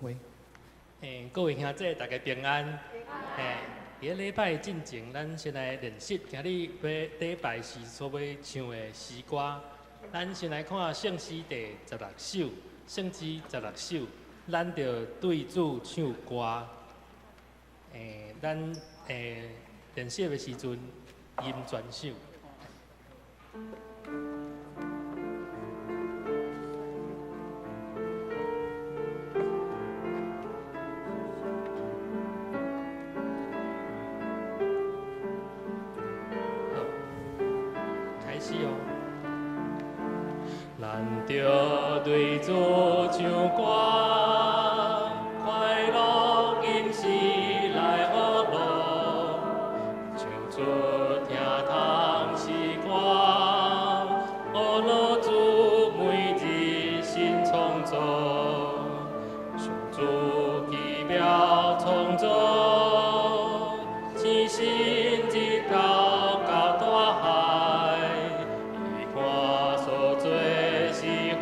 會。各位兄弟，大家平安。佇咧禮拜進前，咱先來練習。今日欲禮拜時所欲唱的詩歌，咱先來看聖詩第十六首，聖詩十六首，咱著對主唱歌。咱練習的時陣，吟全首。好，開始哦。咱著對主唱歌，快樂吟詩來學樂，唱出聽通詩歌，學樂主每日新創造，上主奇妙創造，星星日頭到大海，伊看所做是好，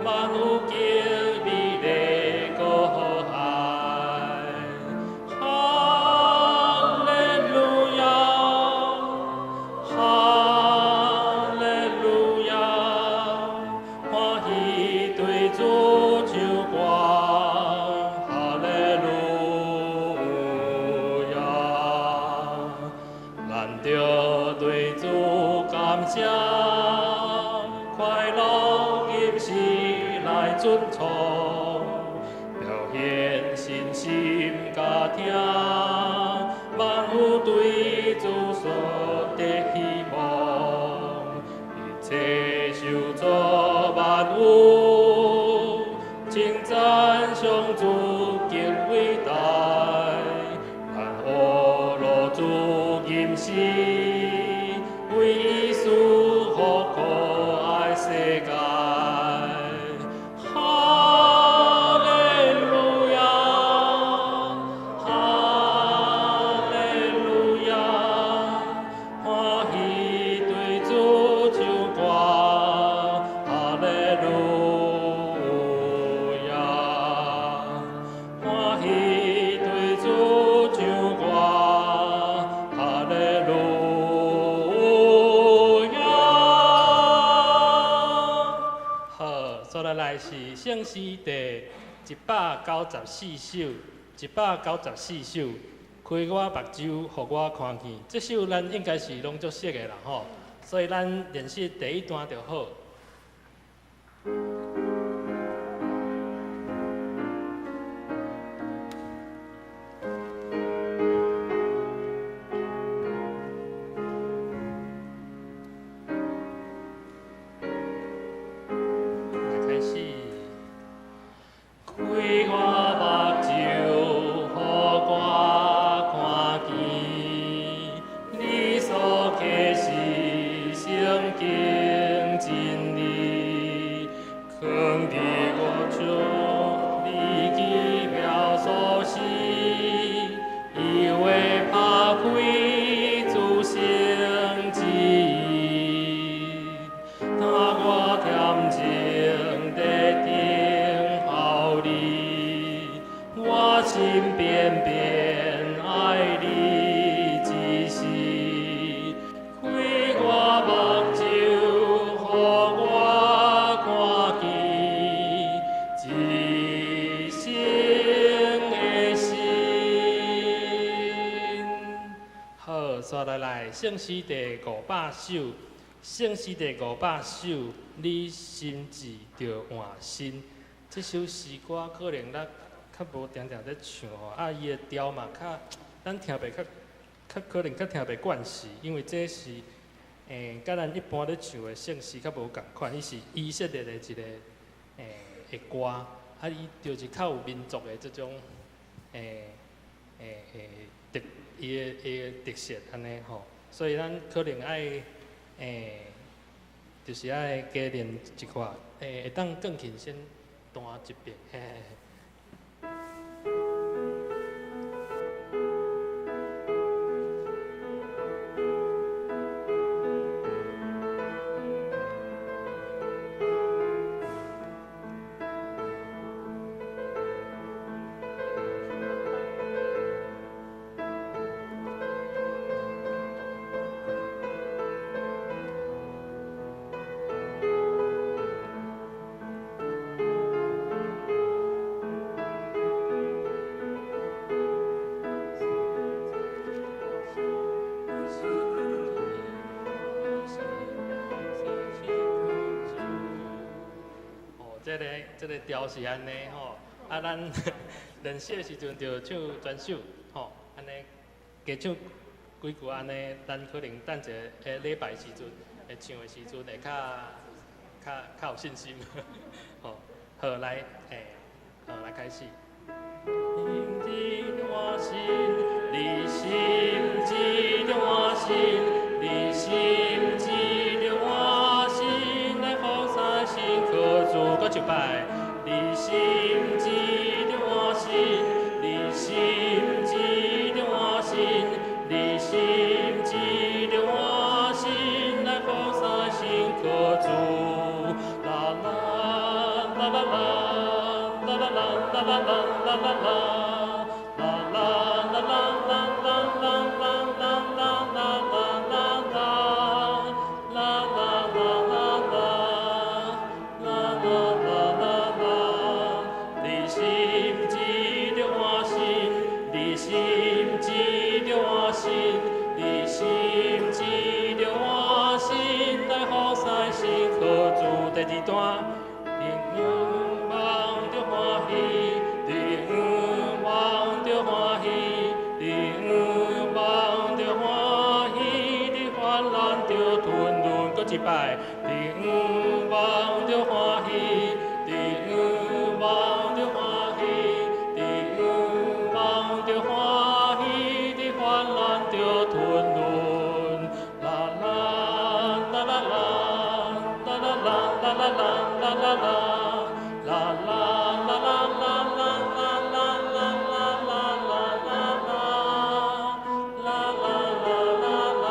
萬有敬美麗可愛。哈利路亞，哈利路亞，歡喜對主唱歌，哈利路亞。咱著對主感謝，快樂吟詩來尊崇，表現信心佮聽，萬有對主所得希望，一切受造萬有，稱讚上主極偉大，咱學樂主吟詩，為伊賜福可愛世界。哈利路亞，哈利路亞，歡喜對主唱歌，哈利路亞，歡喜對主唱歌，哈利路亞。好，煞落來是聖詩第194首，194首，開我目睭，予我看見。這首咱應該是攏足熟的啦吼，所以咱練習第一段就好。來開始。開我目睭，予我看見，你所啟示聖經真理，藏佇我中，你奇妙所施，伊話拍開諸聖旨意，當我恬靜地等候你，我心便變愛你指示，開我目睭，予我看見一生的神。好，煞落來聖詩第500首，聖詩第500首，你心志著換新。這首詩歌可能咱較無定定咧唱吼，啊，伊的調嘛較，咱聽袂較較可能較聽袂慣勢，因為這是佮咱一般咧唱的聖詩較無仝款，伊是以色列的一個的歌，啊，伊就是較有民族的這種伊的伊的特色按呢吼，所以咱可能愛就是愛加練一寡，會當鋼琴先彈一遍，嘿嘿嘿。這个調是按呢吼，啊，咱練習的時陣就唱全首吼，按呢加唱幾句按呢，咱可能等一下禮拜時陣會唱的時陣會較有信心，吼。好，來，好，來開始。心志換新，你心志換新，你心志換新，來服侍新可主，閣一擺。你心志換新，你心志換新，你心志換新，來服侍新可主。啦啦啦啦啦啦啦啦啦啦啦啦。第二段，永遠望著歡喜，永遠望著歡喜，永遠望著歡喜，伫患難著吞忍，閣一擺，永遠望著歡喜，永遠望著歡喜，永遠望著歡喜，伫患難著吞忍，啦啦啦啦啦。啦啦啦啦啦啦啦啦，啦啦啦啦啦啦啦啦啦啦啦啦啦，啦啦啦啦啦，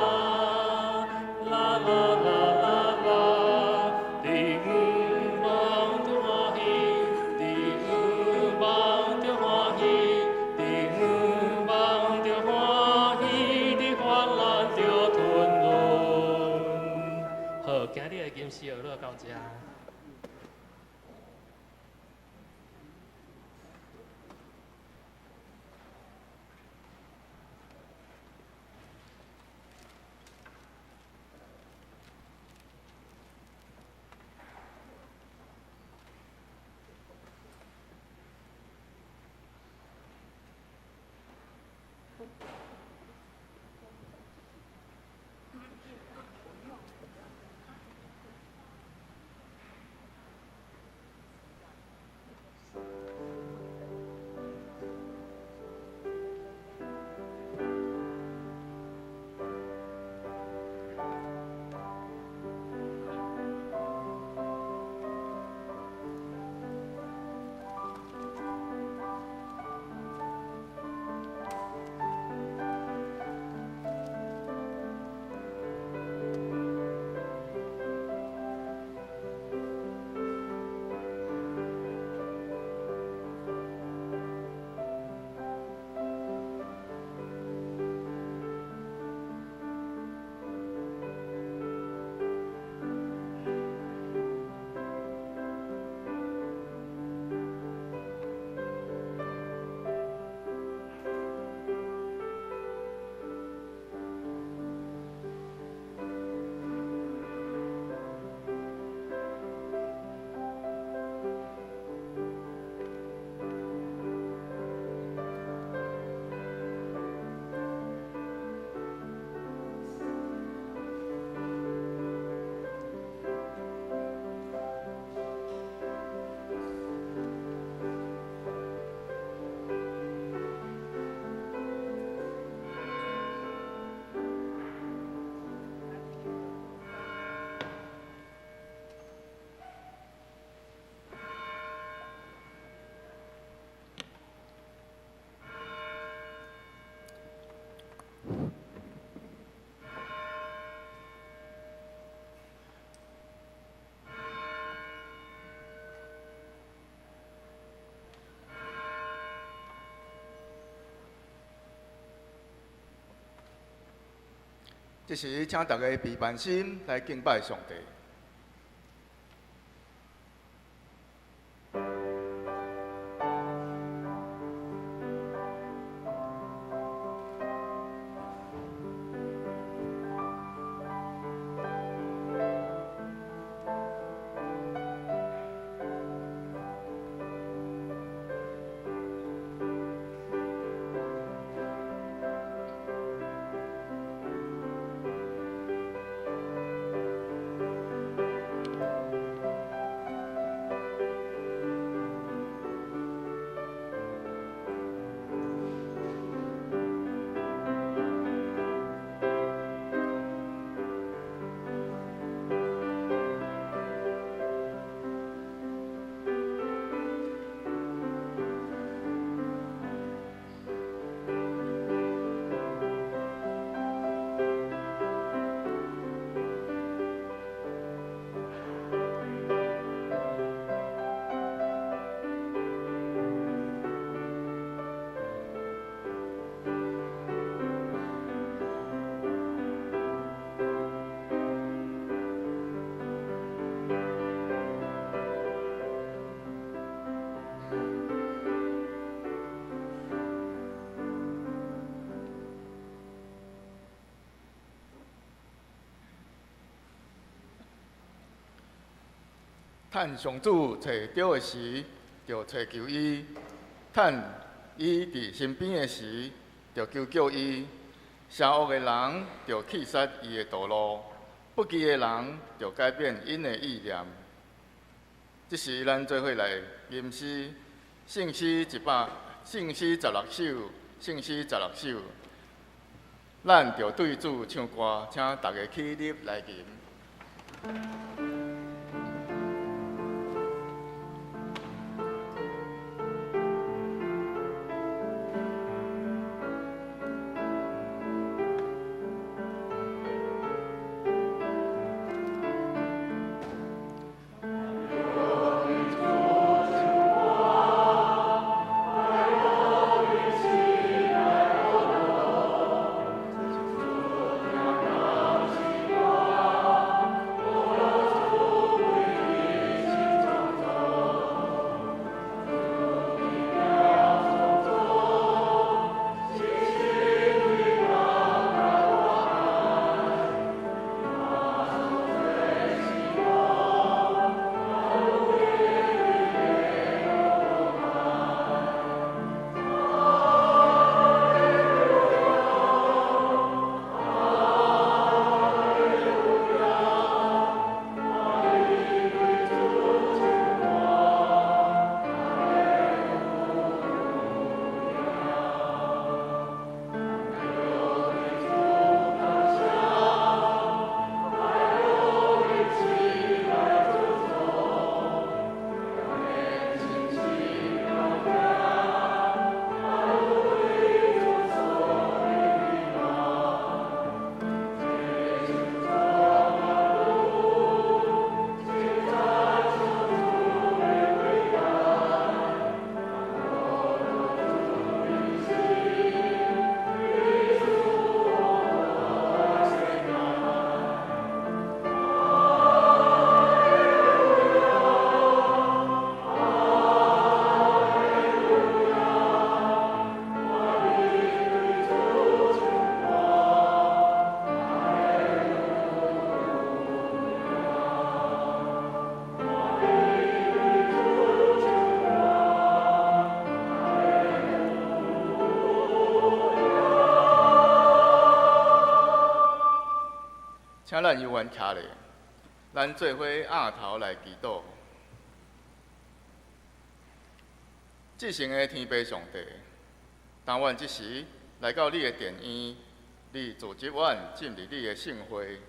啦啦啦啦啦，永遠望著歡喜，永遠望著歡喜，永遠望著歡喜，伫患難著吞忍。好，今日的金詩學到這。這時，請大家閉慢心來敬拜上帝。趁上主揣著的時，就揣求伊；趁伊佇身邊的時，就求叫伊。邪惡的人著棄殺伊的道路，不義的人著改變𪜶的意念。這時，咱做伙來吟詩，聖詩一百，聖詩十六首，聖詩十六首。咱著對主唱歌，請大家起立來吟。請咱猶原徛咧，咱做伙仰頭來祈禱。至聖的天父上帝，當阮這時來到你的殿院，你組織阮進入你的聖會，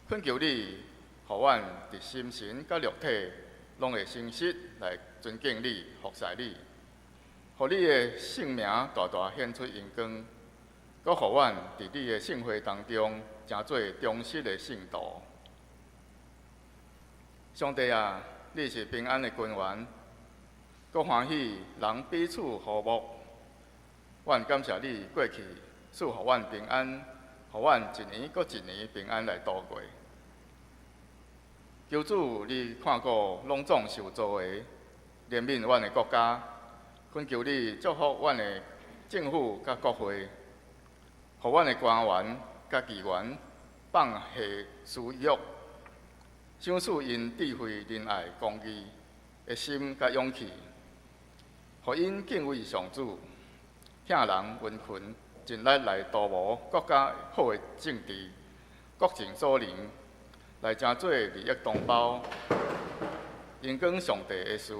懇求你，予阮佇心神佮肉體，攏會誠實來尊敬你、服侍你，予你的聖名大大顯出榮光，閣予阮佇你的聖會當中，成做忠實的信徒。上帝啊，你是平安的根源，閣歡喜人彼此和睦。阮感謝你過去賜予阮平安，予阮一年閣一年平安來度過。求主，你看顧攏總受造的，憐憫阮的國家，懇求你祝福阮的政府佮國會，予阮的官員佮議員放下私欲，賞賜𪜶智慧、仁愛、公義的心佮勇氣，予𪜶敬畏上主，疼人殷勤，盡力來圖謀國家好的政治，各盡所能來成做利益同胞，榮光上帝的事，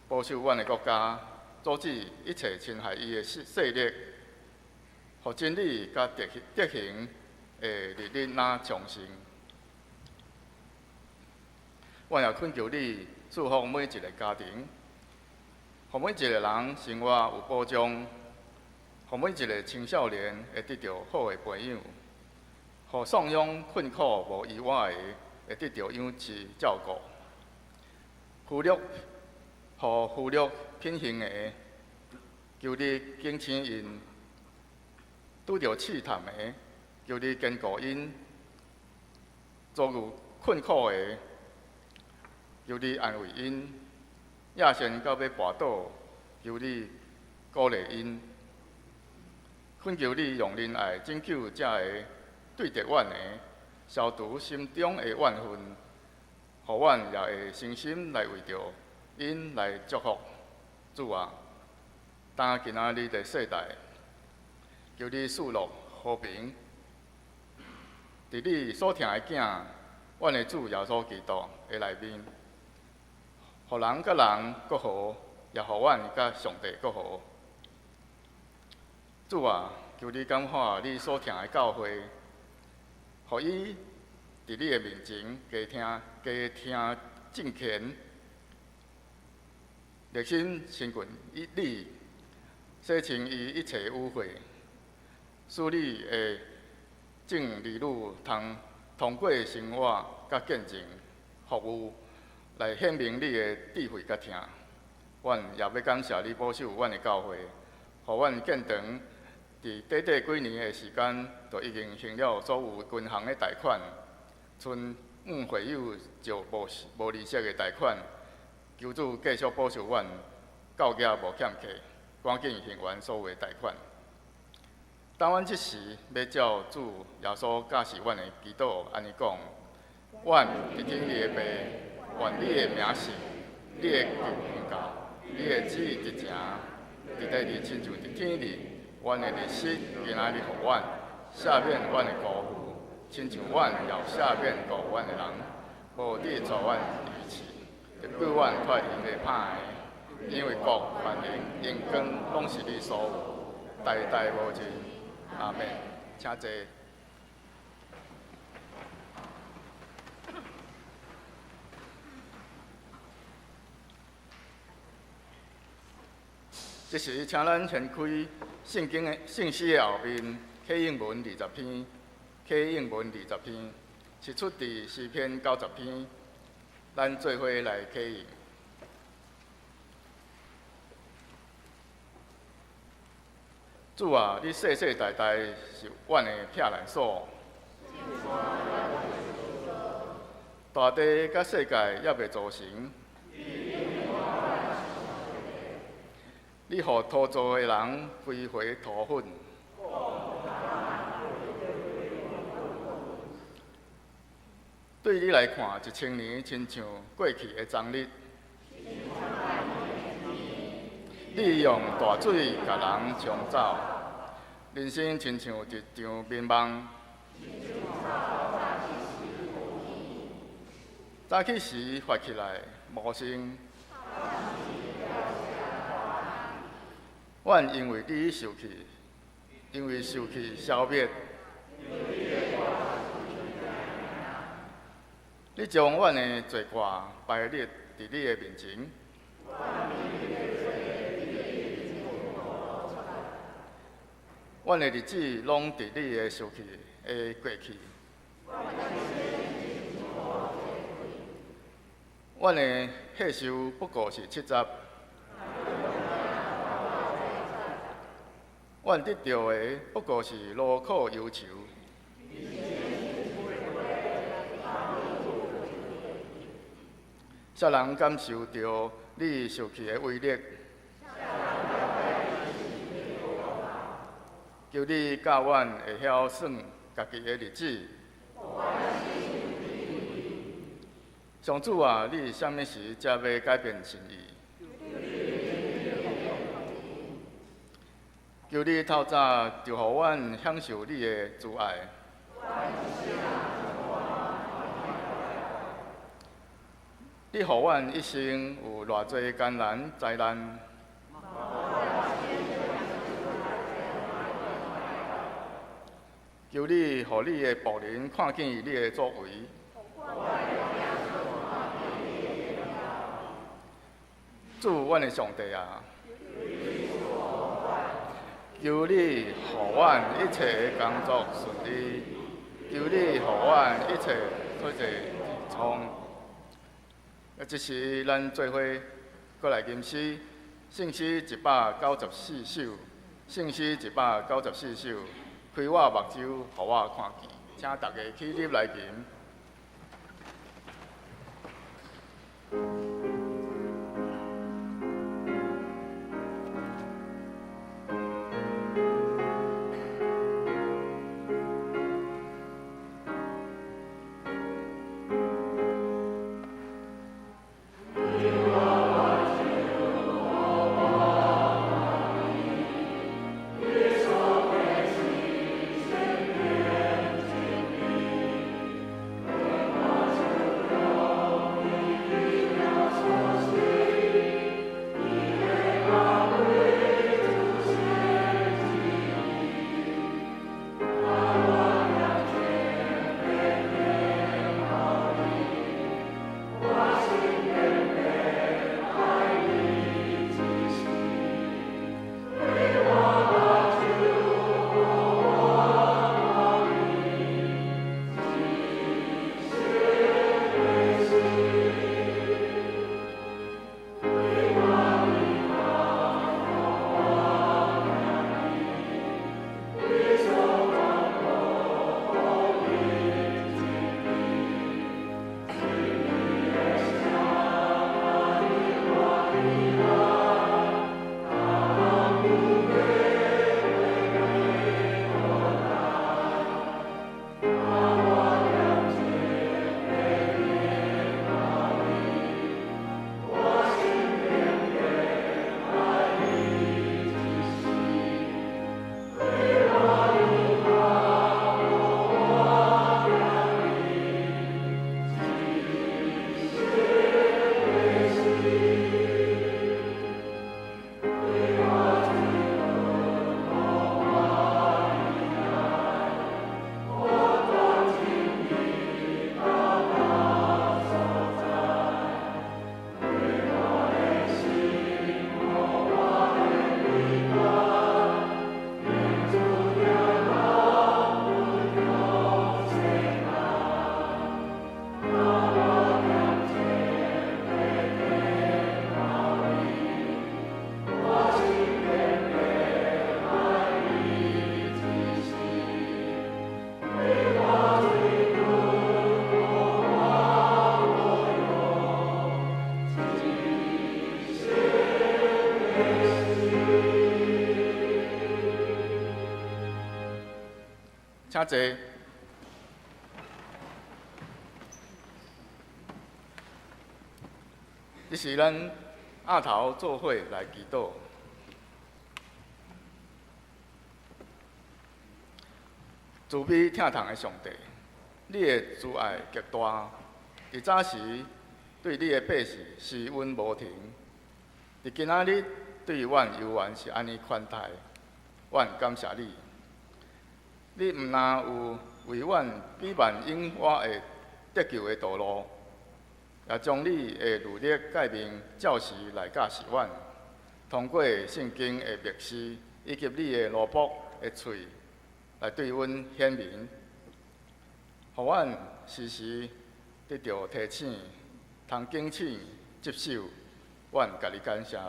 保守阮的國家，阻止一切侵害伊的勢力，予真理佮德行會日日若昌盛。阮也懇求你祝福每一個家庭，予每一個人生活有保障，予每一個青少年會得著好的培養，予送養困苦無依倚的會得著養飼照顧，予扶弱品行的，求你警醒𪜶；拄著試探的，求你堅固𪜶；遭遇困苦的，求你安慰𪜶；野心到欲跋倒，求你鼓勵𪜶。懇求你用仁愛拯救這个對敵阮的，消除心中的怨恨，予阮也會誠心來為著𪜶來祝福。主啊，當今仔日的世代，求你賜落和平。佇你所疼的囝，阮的主耶穌基督的內面，予人佮人閣和，也予阮佮上帝閣和。主啊，求你感化你所疼的教會，予伊佇你的面前加聽加聽敬虔，熱心親近你，洗清伊一切污穢，使你的眾兒女通通過生活佮見證服務，來顯明你的智慧佮疼。阮也欲感謝你保守阮的教會，予阮建堂佇短短幾年的時間，就已經還了所有銀行的貸款，賰向會友借無無利息的貸款。求主繼續保守阮，教業無欠客，趕緊還完所有的貸款。當阮這時欲照主耶穌教示阮的祈禱，按呢講：阮佇天裡的父，願你的名聖，你的國臨到，你的旨意執行，佇地裡親像佇天裡。阮的日食今仔日予阮，赦免阮的辜負，親像阮也赦免辜負阮的人，無得帶阮入試，著救阮脫離彼歹的。因為國、權能、榮光，攏是你所有，代代無盡。阿們，請坐。這時，請咱掀開聖經的聖詩的後面，啟應文20篇，啟應文二十篇，是出佇詩篇90篇，咱做伙來啟應。主啊，你世世代代是阮的避難所。大地佮世界猶未造成，你予土造的人歸回塗粉。對你來看，1000年親像過去的昨日。你用大水共人沖走，人生親像一場眠夢。早起時發起來無聲。阮因為你受氣，因為受氣消滅。你將阮的罪過排列佇你的面前。阮的日子攏佇你的受氣的過去。阮的歲壽不過是70。阮得著的不過是勞苦憂愁。啥人感受著你受氣的威力？求你教阮會曉算家己的日子。上主啊，你啥物時才欲改變心意？求你透早就予阮享受你的慈愛。你予阮一生有偌濟艱難災難？求你予你的僕人看見你的作為。主，阮的上帝啊！求你予阮一切的工作順利，求你予阮一切做者順暢。啊，這時咱做伙閣來吟詩，聖詩194首，聖詩194首，開我目睭，予我看見，請大家起立來吟。請坐。這是咱額頭做伙來祈禱。慈悲疼痛的上帝，你的慈愛極大，佇早時對你的百姓施恩無停，佇今仔日對阮猶原是按呢款待，阮感謝你。你毋但有為阮比萬以外的得救的道路，也將你的律例誡命照時來教示阮，通過聖經的默示以及你的奴僕的喙來對阮顯明，予阮時時得著提醒，通警醒執守。阮共你感謝。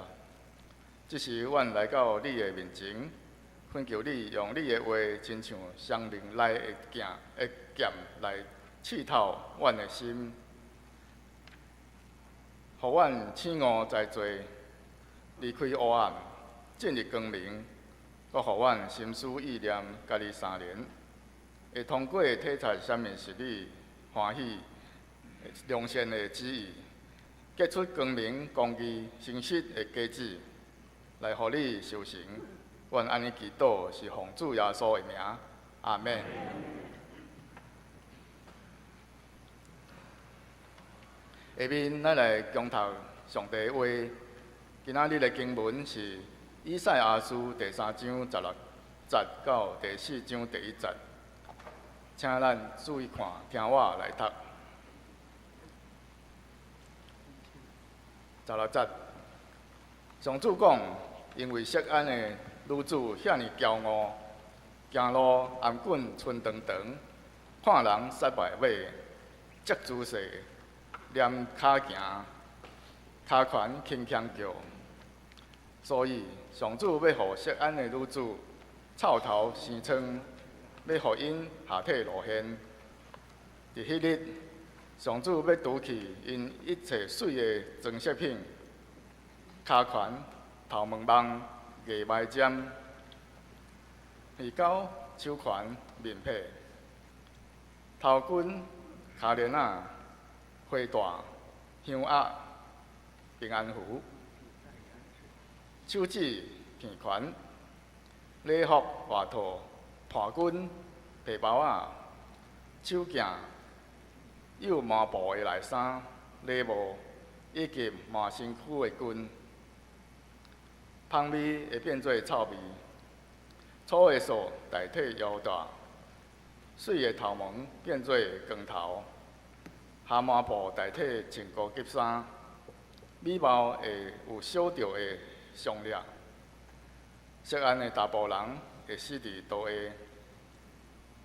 這時阮來到你的面前，懇求你用你的話，親像雙面利的劍的劍來刺透阮的心，予阮醒悟哉罪，離開黑暗，進入光明，閣予阮心思意念佮你相連，會通過體察啥物是你歡喜良善的旨意，結出光明、公義、誠實的果子，來予你受成。阮按呢祈禱，是奉主耶穌的名，阿們。下面咱來恭讀上帝的話。今仔日的經文是以賽亞書第三章十六節到第四章第一節，請咱注意看，聽我來讀。十六節，上主講，因為錫安的女子遐爾驕傲，行路頷頸伸長長，看人捒敗馬，這姿勢，踮跤行，跤拳輕輕叫。所以上主欲予錫安的女子臭頭生瘡，欲予𪜶下體露現。佇彼日，上主欲除去𪜶一切媠的裝飾品，跤拳、頭毛網、牙眉針、耳钩、手環、面帕、頭巾、跤鏈仔、花帶、香鴨、平安符、手指片環、禮服外套、伴巾、皮包仔、手鏡、幼麻布的內衫、禮帽，以及抹身軀的巾。芳味會變做臭味，粗的索代替腰帶，媠的頭毛變做光頭，蛤蟆布代替穿高級衫，美貌會有小著的傷裂。錫安的查埔人會死佇刀下，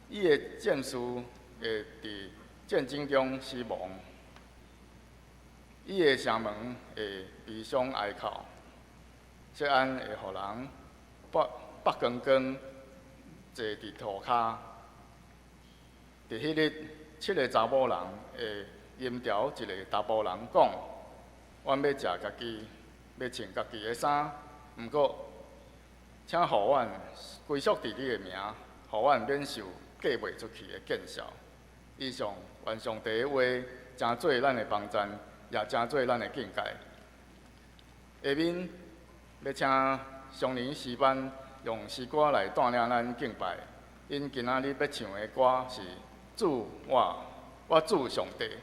伊的戰士會佇戰爭中死亡，伊的城門會悲傷哀哭。錫安會予人剝剝光光，坐佇塗跤。佇彼日，七个查某人會淫調一个查埔人講：阮欲食家己，欲穿家己的衫，毋過，請予阮歸屬佇你的名，予阮免受嫁賣出去的見笑。以上，願上帝的話，成做咱的幫贊，也成做咱的警戒。下面欲請雙年詩班用詩歌來帶領咱敬拜。𪜶今仔日欲唱的歌是《主我，我主上帝》。主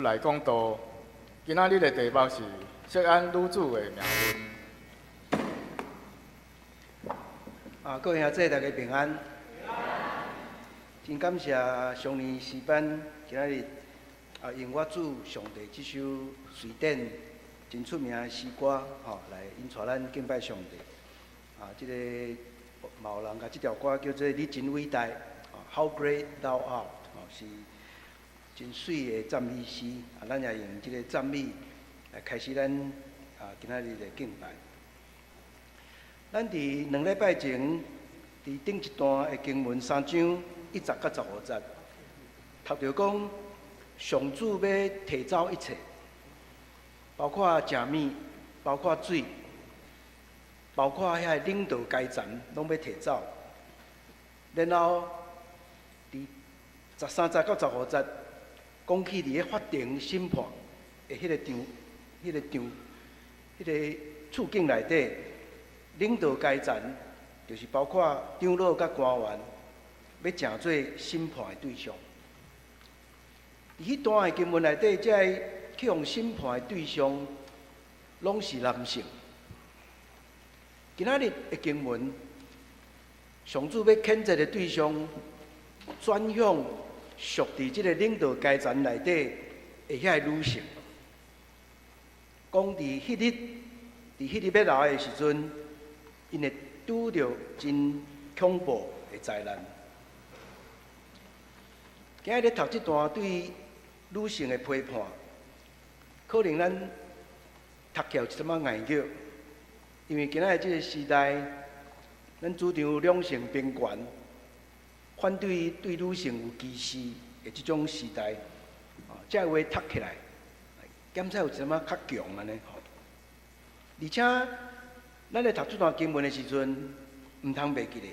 來講道。今仔日的題目是錫安女子的命運。啊，各位兄弟，大家平安。真感謝上年詩班今仔日啊，用我主上帝這首瑞典真出名的詩歌，吼，來引帶咱敬拜上帝。啊，這个嘛有人共這條歌叫做《你真偉大》，How Great Thou Art，吼，是真媠的讚美詩。啊，咱也用這個讚美來開始咱啊今仔日的敬拜。咱佇2禮拜前，佇頂一段的經文三章1節到15節，讀著講上主欲提走一切，包括食物，包括水，包括遐个領導階層，攏欲提走。然後佇13節到15節，講起佇咧法庭審判的彼個場、彼個場、彼個處境內底，領導階層就是包括長老佮官員，欲成做審判的對象。佇彼段的經文內底，這个去予審判的對象，攏是男性。今仔日的經文，上主欲譴責的對象，轉向屬佇這个領導階層內底的遐个女性。講佇彼日，佇彼日欲來的時陣，𪜶會拄著真恐怖的災難。今仔日讀這段對女性的批判，可能咱讀起來有一點仔礙腳，因為今仔日這个時代，咱主張兩性平權，反對對女性有歧視的這種時代，這个話讀起來，敢才有一點仔較強按呢吼。而且，咱咧讀這段經文的時陣，毋通袂記咧，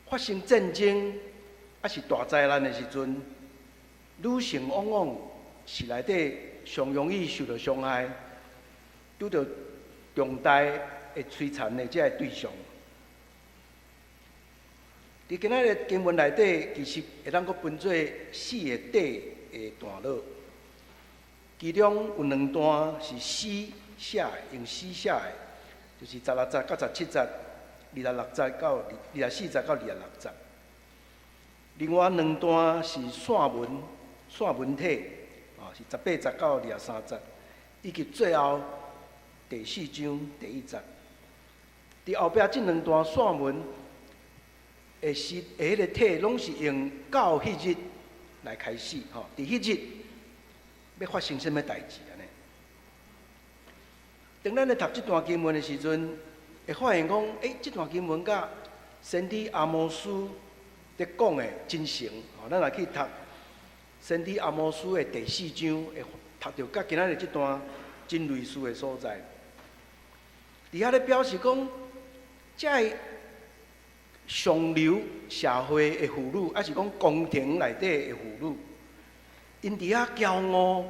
發生戰爭抑是大災難的時陣，女性往往是內底上容易受著傷害、拄著重大的摧殘的這个對象。佇今仔日經文內底，其實會當閣分做四個塊的段落，其中有兩段是詩寫的，用詩寫的，就是16節到17節，26節到24節到26節。另外兩段是散文，散文體，啊，是18節到23節，以及最後第四章第一節。佇後壁這兩段散文的詩的彼個體，攏是用到彼日來開始，吼，佇彼日欲發生啥物代誌按呢？當咱咧讀這段經文的時陣，會發現講，欸，這段經文佮先知阿摩司咧講的真像，吼，咱若去讀先知阿摩司的第四章，會讀著佮今仔日這段真類似的所在。佇遐咧表示講，這个上流社會的婦女，抑是講宮廷內底的婦女，𪜶佇遐驕傲，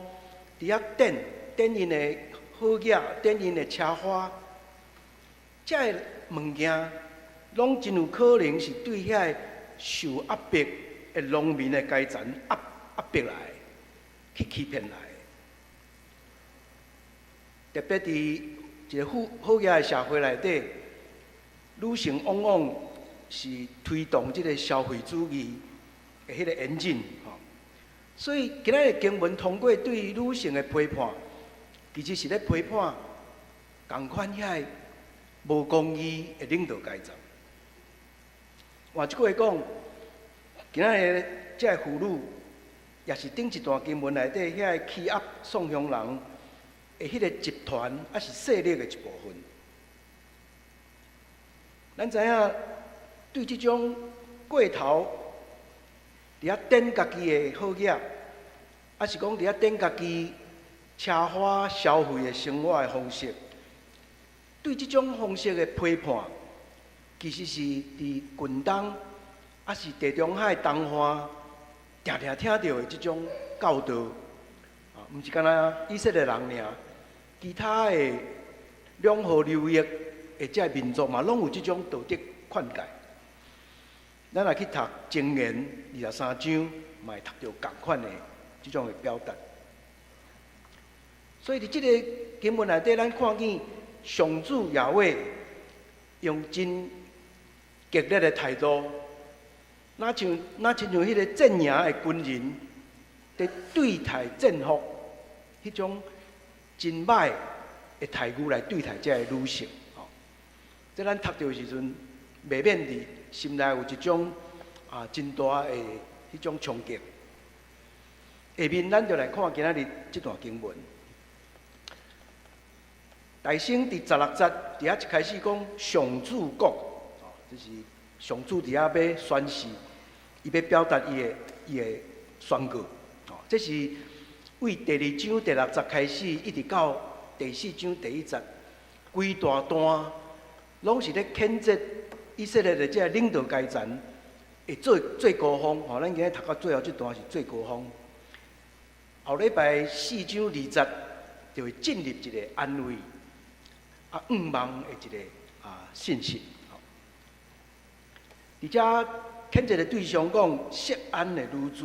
佇遐展展𪜶的好額，展𪜶的奢華，這个物件，攏真有可能是對遐個受壓迫的農民的階層壓壓迫來，去欺騙來的。特別佇一個富好額的社會內底，女性往往是推動這个消費主義的彼個引擎，吼。所以今仔日經文通過對女性的批判，其實是咧批判仝款遐个無公義的領導階層。換一句話講，今仔日這个婦女，也是頂一段經文內底遐个欺壓喪鄉人的彼個集團，抑是勢力的一部分。咱知影，對這種過頭佇遐展家己的好額，抑是講佇遐展家己奢華消費的生活的方式，對這種方式的批判，其實是佇近東，抑是地中海東岸，定定聽著的這種教導，啊，毋是干焦以色列人爾，其他的兩河流域的這个民族嘛，攏有這種道德勸誡。咱若去讀箴言23章，嘛會讀著仝款的這種的表達。所以佇這个經文內底，咱看見上主耶和華用真激烈的態度，若親像彼个陣營的軍人佇對待戰俘，彼種真歹的待遇來對待這个女性。吼，這咱讀著的時陣，袂免佇心內有一種真大的彼種衝擊。下面咱就來看今仔日這段經文。大聖佇16節佇遐一開始講上主講，這是上主佇遐欲宣示，伊欲表達伊的宣告。這是對第二章第六節開始，一直到第四章第一節，規大段攏是咧譴責以色列的這个領導階層會做最高峰。吼，咱今日讀到最後這段是最高峰。後禮拜四章二節就會進入一个安慰、盼望的一个信息。佇遮譴責的對象講錫安的女子，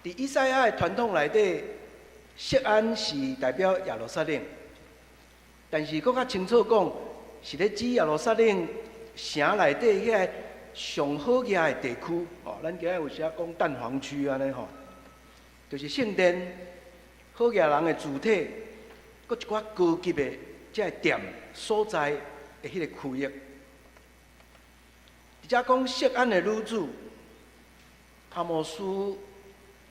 佇以賽亞的傳統內底，錫安是代表耶路撒冷，但是閣較清楚講，是咧指耶路撒冷城內底遐个上好額的地區。哦，咱今日有時仔講蛋黃區按呢吼，就是聖殿好額人的主體，閣一寡高級的這个店所在的彼个區域。佇遮講錫安的女子，阿摩司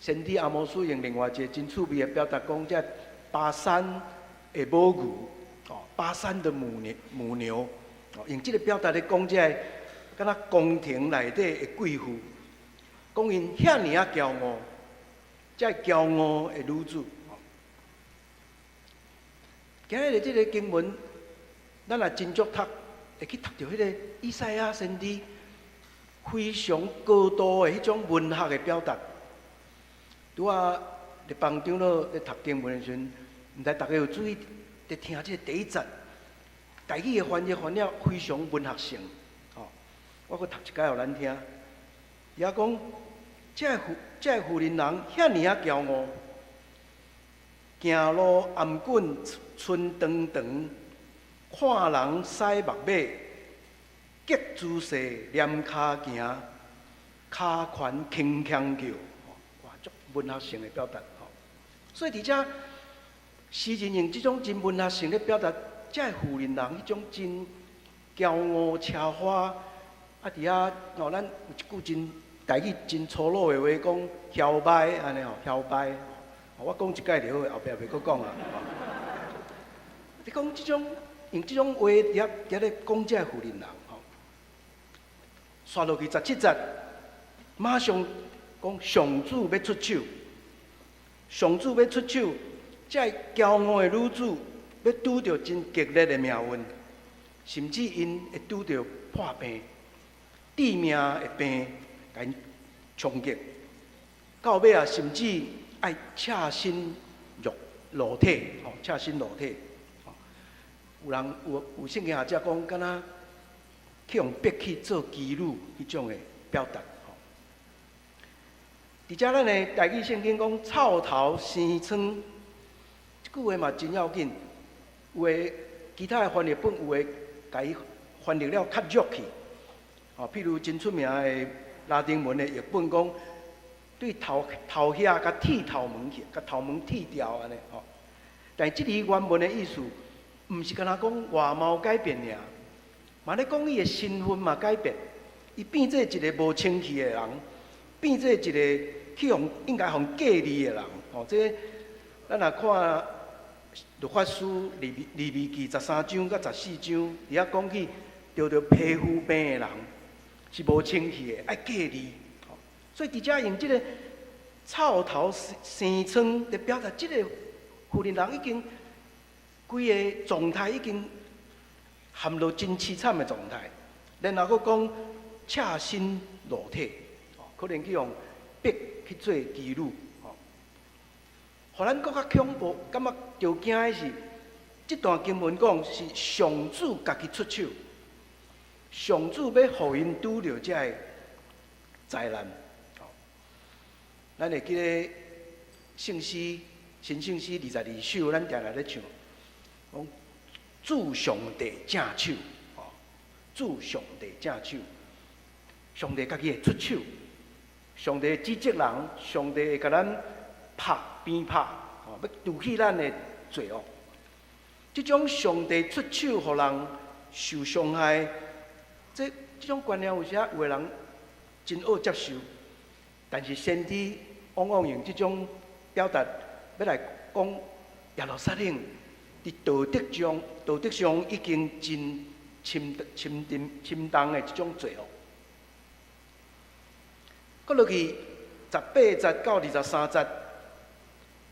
先知阿摩司用另外一个真趣味的表達講，這巴珊的母牛，哦，巴珊的母牛，母牛，哦，用這个表達咧講這个，敢若宮廷內底的貴婦，講𪜶遐爾仔驕傲，這个驕傲的女子。今日的這个經文，咱若斟酌讀，會去讀著彼个以賽亞先知非常高度的彼種文學的表達。拄仔立邦長老咧讀經文的時陣，毋知逐家有注意佇聽這个第一節，台語的翻譯翻了非常文學性，吼，我閣讀一擺予咱聽。伊仔講，這个婦人人遐爾仔驕傲，行路頷頸賰長長，看人使目尾，極姿勢躡跤行，跤拳鏗鏘叫，哇，足文學性的表達吼。所以佇遮詩人用這種真文學性咧表達，這个婦人人彼種真驕傲奢華，佇遐吼，咱有一句真台語真粗魯的話講，囂䆀按呢吼，囂䆀。我講一擺就好，後壁袂閣講啊。你講這種用這種話佇遐咧講這个婦人人吼，紲落去17節，馬上講上主欲出手，上主欲出手，這个驕傲的女子欲拄著真激烈的命運，甚至𪜶會拄著破病、致命的病，共𪜶衝擊，到尾啊，甚至愛赤身露體，吼，赤身露體。有人有聖經學者講，敢若去予逼去做妓女彼種的表達。吼，佇遮咱的台語聖經講臭頭生瘡，這句話嘛真要緊。有的其他的翻譯本有的共伊翻譯了較弱去。吼，譬如真出名的拉丁文的譯本講，對頭頭遐共剃頭毛去，共頭毛剃掉按呢吼。但這裡原文的意思，毋是干焦講外貌改變爾，嘛咧講伊的身份嘛改變，伊變做一个無清氣的人，變做一个去予應該予隔離的人。吼，這咱若看律法書利未記13章佮14章，佇遐講起著著皮膚病的人是無清氣的，愛隔離。所以佇遮用這个臭頭生瘡，佇表達這个婦人人已經規个狀態已經陷入真淒慘的狀態，然後閣講赤身露體，可能去予逼去做妓女，吼，予咱閣較恐怖，感覺著驚的是，這段經文講是上主家己出手，上主欲予𪜶拄著這个災難。咱會記得聖詩新聖詩22首，咱定定咧唱，講主上帝正手，哦，主上帝正手，上帝家己會出手，上帝會指責人，上帝會共咱拍鞭拍，哦，欲除去咱的罪惡。這種上帝出手予人受傷害，這種觀念有時有的人真惡接受，但是先知往往用這種表達，欲來講耶路撒冷佇道德上已經真深深沉深重的這種罪惡。閣落去18節到23節，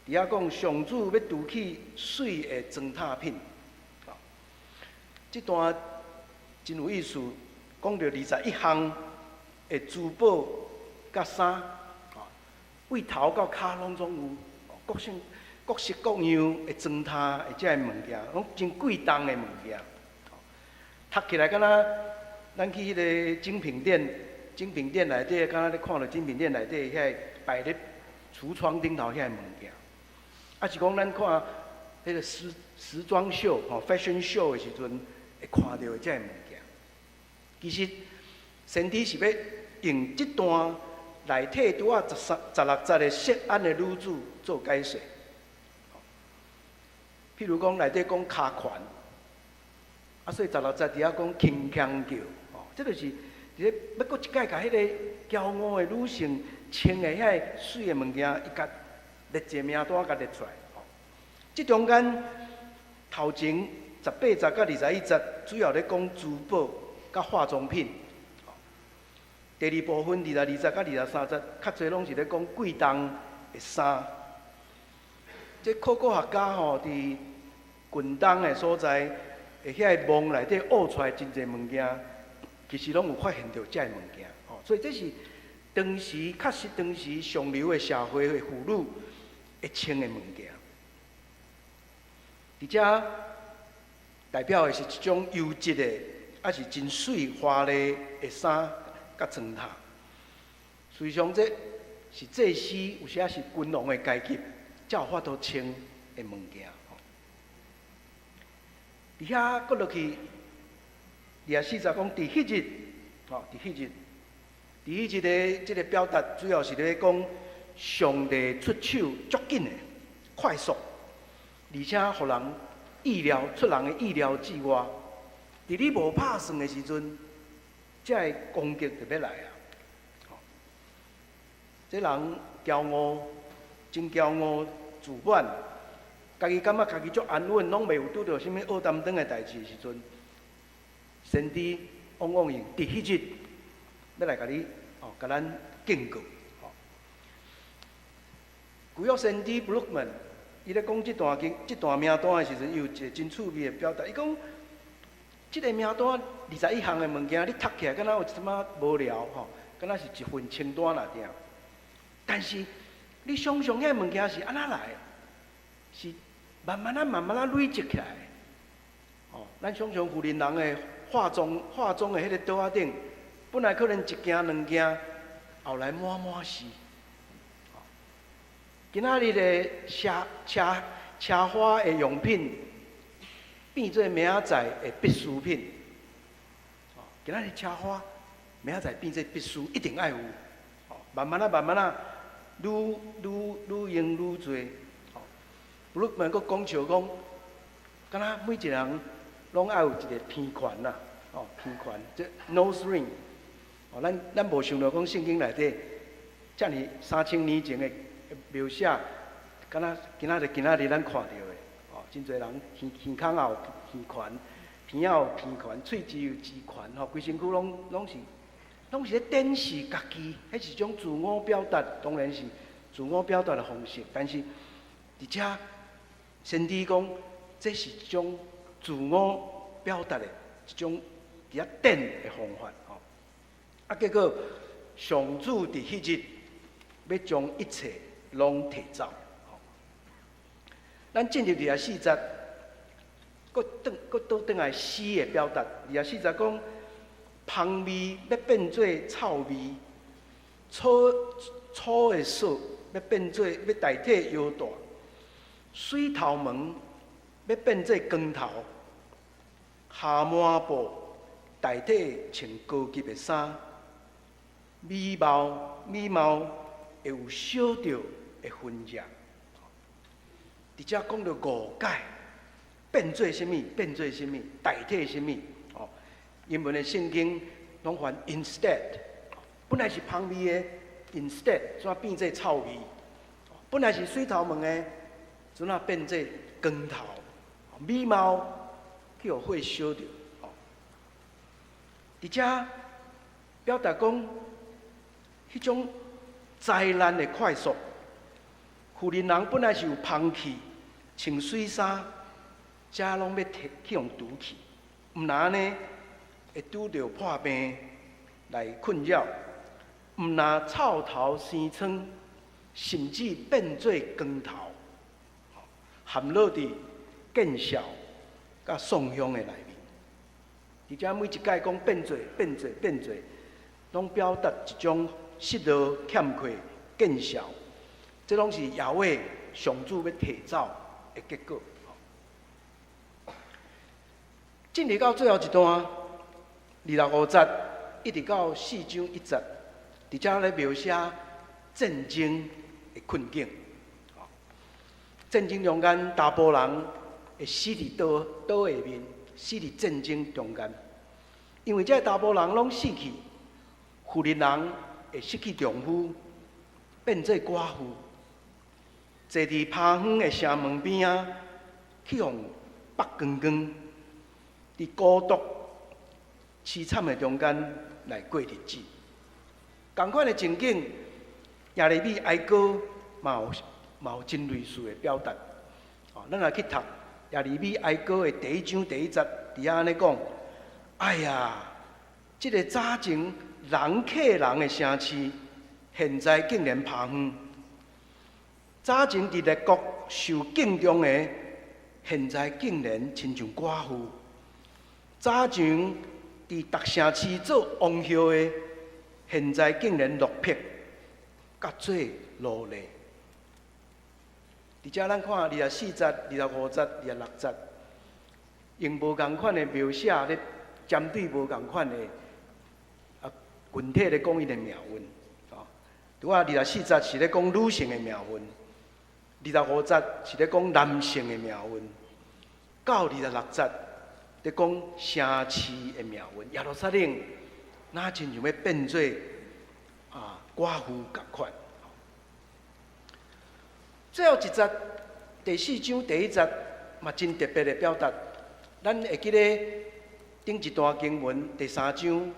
佇遐講上主欲除去媠的妝闼品。這段真有意思，講著21項的珠寶佮衫，對頭到跤攏總有，各種各式各樣的妝闼的這个物件，攏真貴重的物件。讀起來敢若咱去彼个精品店，精品店內底，敢若咧看著精品店內底遐擺咧櫥窗頂頭遐个物件，抑是講咱看彼个時裝秀吼，fashion show 的時陣會看著的這个物件。其實先知是欲用這段來替拄仔13、16節的錫安的女子做解說。譬如講內底講跤環，啊，所以16節佇遐講輕輕轎，吼，這就是佇咧欲閣一擺共彼個驕傲的女性穿的遐个媠的物件，伊共列一個名單共列出來。吼，這中間頭前18節到21節，主要咧講珠寶佮化妝品。第二部分22節到23節，較濟攏是咧講貴重的衫。這考古學家吼，佇近東的所在，會遐个墓內底挖出來真濟物件，其實攏有發現著這个物件。吼，所以這是當時確實當時上流的社會的婦女會穿的物件。佇遮代表的是一種優質的，抑是真媠華麗的衫佮妝闼。事實上，這是祭司，有時是君王的階級，才有法度穿的物件。佇遐閣落去，24節講佇彼日，吼，佇彼日，佇彼日的這个表達，主要是咧講上帝出手足緊的、快速，而且予人意料出人的意料之外。佇你無拍算的時陣，這个攻擊就欲來啊！這人驕傲，真驕傲自滿，家己感覺家己足安穩，攏袂有拄著啥物惡擔當的代誌的時陣，先知往往用佇彼日欲來共你哦，共咱警告。舊約先知布魯克曼，伊咧講這段經、這段名單的時陣，伊有一个真趣味的表達。伊講，這个名單21項的物件，你讀起來敢若有一點仔無聊吼，敢若是一份清單爾爾。但是你想象彼个物件是按怎來？是慢慢仔、慢慢仔累積起來。哦，咱想象婦人人的化妝的彼個桌仔頂，本來可能一件兩件，後來滿滿是。今仔日的奢奢奢華的用品，變做明仔載的必需品。今仔日奢華，明仔載變做必須，一定愛有。慢慢仔、慢慢仔，愈愈愈用愈濟。布魯克曼閣講笑講，敢若每一個人攏愛有一个鼻環啦，哦，鼻環，這 nose ring。哦，咱無想著講聖經內底，遮爾3000年前的描寫，敢若今仔日咱看著的，哦，真濟人耳孔也有耳環，鼻仔有鼻環，喙舌有舌環，吼，規身軀攏是咧展示家己，彼是一種自我表達，當然是自我表達的方式。但是佇遮先知講，這是一種自我表達的一種佇遐展的方法，吼。啊，結果上主佇彼日欲將一切攏提走。咱進入24節，閣轉閣倒轉來詩的表達。二十四節講，芳味欲變做臭味，草粗的索欲變做欲代替腰帶，媠頭毛欲變做光頭，蛤蟆布代替穿高級的衫，美貌美貌會有燒著的痕跡。佇遮講著誤解，變做啥物？變做啥物？代替啥物？哦，英文的聖經攏翻 instead，本來是芳味的，instead 怎變做臭味？本來是媠頭毛的，怎啊變做光頭？美貌去予火燒著。哦，佇遮表達講，彼種災難的快速。婦人人本來是有芳氣，穿媠衫，遮攏欲提去予除去，毋若按呢會拄著破病來困擾，毋若臭頭生瘡，甚至變做光頭，陷落佇見笑佮喪鄉的內面。佇遮每一擺講變做、變做、變做，攏表達一種失落、欠缺、見笑。這攏是耶和華上主欲提走的結果。進入到最後一段，25節一直到4章1節，佇遮咧描寫戰爭的困境。戰爭中間，查埔人會死佇刀刀下面，死佇戰爭中間。因為這个查埔人攏死去，婦人人會失去丈夫，變做寡婦。坐佇拍遠的城門邊仔，去予剝光光，佇孤獨淒慘的中間來過日子。仝款的情景，耶利米哀歌嘛有真類似的表達。哦，咱來去讀耶利米哀歌的第一章第一節，佇遐按呢講：哎呀，這个早前人客人的城市，現在竟然拋荒。早前佇列國受敬重的，現在竟然親像寡婦；早前佇逐城市做王后的，現在竟然落魄，佮做奴隸。佇遮咱看24節、25節、26節，用無仝款的描寫咧，針對無仝款的群體咧講𪜶的命運。哦，拄仔24節是咧講女性的命運。25節是咧講男性的命運，到26節咧講城市的命運。耶路撒冷若親像欲變做寡婦仝款。最後一節第四章第一節嘛真特別的表達，咱會記得頂一段經文第三章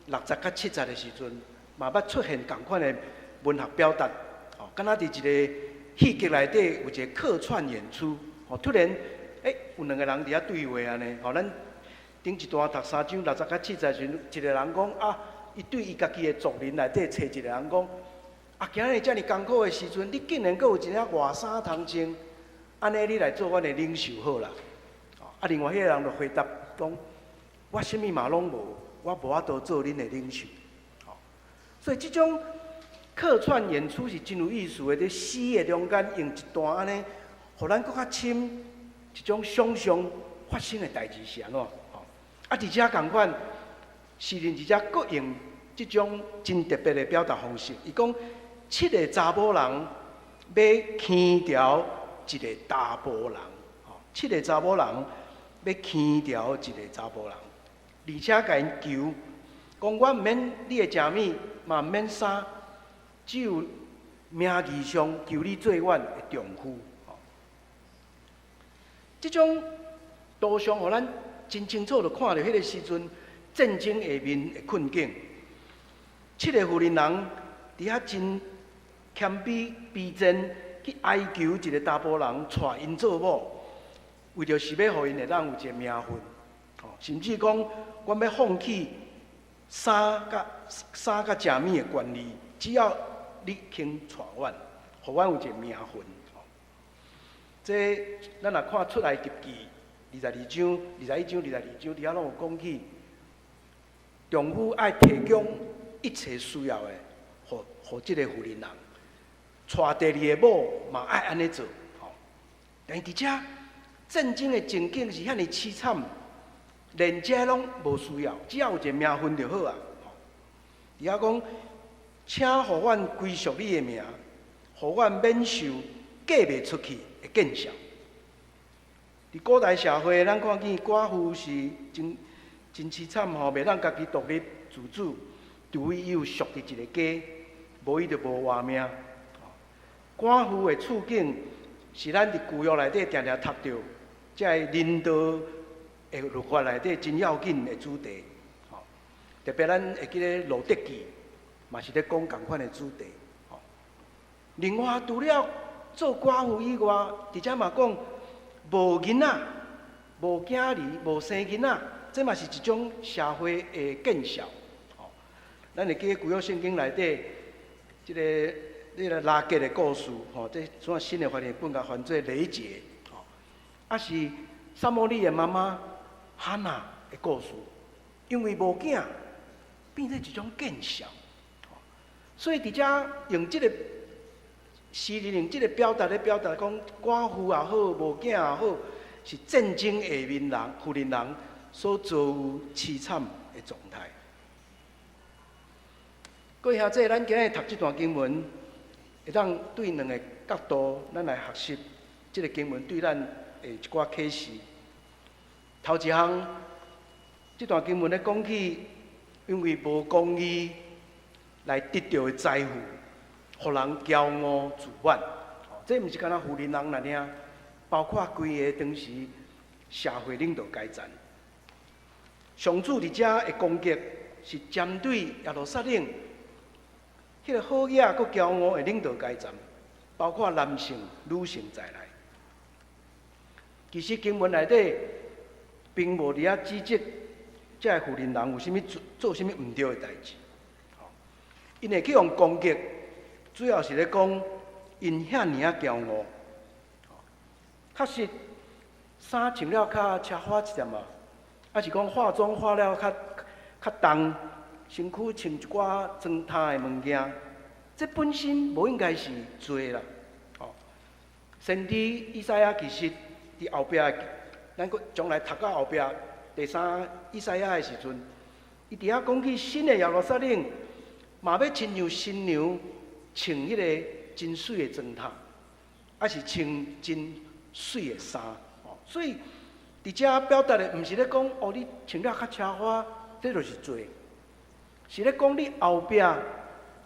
六節佮7節的時陣，嘛捌出現仝款的文學表達，哦，敢若佇一个戲劇內底有一個客串演出，哦，突然，有兩个人佇遐對話按呢，哦，咱頂一段讀三章六節佮七節時陣，一个人講啊，伊對伊家己的族人內底揣一个人講，啊，今日遮爾艱苦的時陣，你竟然閣有一領外衫通穿，按呢你來做阮的領袖好啦。啊，另外彼个人就回答講，我啥物嘛攏無，我無法度做恁的領袖。所以這種客串演出是真有意思的，佇詩的中間用一段按呢，予咱閣較深一種想象發生的代誌是按怎？啊，佇遮仝款，詩人佇遮閣用這種真特別的表達方式。伊講七个查某人欲牽牢一个查埔人，七个查某人欲牽牢一个查埔人，而且共𪜶求，講我毋免你的食物，嘛毋免衫。只有名義上求你做阮的丈夫。這種圖像，予咱真清楚就看著彼個時陣戰爭下面的困境。七个婦人人佇遐真謙卑卑賤去哀求一個查埔人娶𪜶做某，為著是欲予𪜶會當有一個名分，甚至講阮欲放棄衫佮食物的權利，只要你肯娶阮，予阮有一個名分。這咱若看出埃及記22章、21章、22章，佇遐攏有講起，丈夫愛提供一切需要的，予予這个婦人人，娶第二个某嘛愛按呢做，吼。但是佇遮戰爭的情景是遐爾凄慘，連這攏無需要，只要有一个名分就好啊。佇遐講，請予阮歸屬你的名，予阮免受嫁袂出去的見笑。佇古代社會，咱看見寡婦是真真凄慘吼，袂當家己獨立自主，除非伊有屬佇一个家，無伊就無活命。寡婦的處境是咱佇舊約內底定定讀著，這个人道的律法內底真要緊的主題。吼，特別咱會記得路得記，嘛是咧講仝款的主題。吼，另外除了做寡婦以外，佇遮嘛講無囡仔、無囝兒、無生囡仔，這嘛是一種社會的見笑。吼，咱會記得舊約聖經內底，這个這个拉結的故事，吼，這怎新的翻譯本共翻做雷結，吼，啊是撒母耳的媽媽哈拿的故事，因為無囝，變做一種見笑。所以佇遮用這个詩人用這个表達咧表達講，寡婦也好，無囝也好，是戰爭下面人、婦人人所遭遇凄慘的狀態。各位兄弟，咱今日讀這段經文，會當對兩个角度，咱來學習這个經文對咱的一寡啟示。頭一項，這段經文咧講起，因為無公義來得著的財富，予人驕傲自滿。這毋是干焦婦人人爾爾，包括規个當時社會領導階層。上主佇遮的攻擊是針對耶路撒冷彼個好額閣驕傲的領導階層，包括男性、女性在內。其實經文內底並無佇遐指責這个婦人人有啥物做做啥物毋對的代誌。𪜶會去予攻擊，主要是咧講𪜶遐爾仔驕傲。確實，衫穿了較奢華一點嘛，抑是講化妝化了較較重，身軀穿一寡妝奅的物件，這本身無應該是罪啦。哦，先知以賽亞其實佇後壁，咱閣將來讀到後壁第三以賽亞的時陣，伊佇遐講起新的耶路撒冷，嘛欲親像新娘穿彼个真媠的妝奅，抑是穿真媠的衫。哦，所以佇遮表達的，毋是咧講哦，你穿了較奢華，這就是罪，是咧講你後壁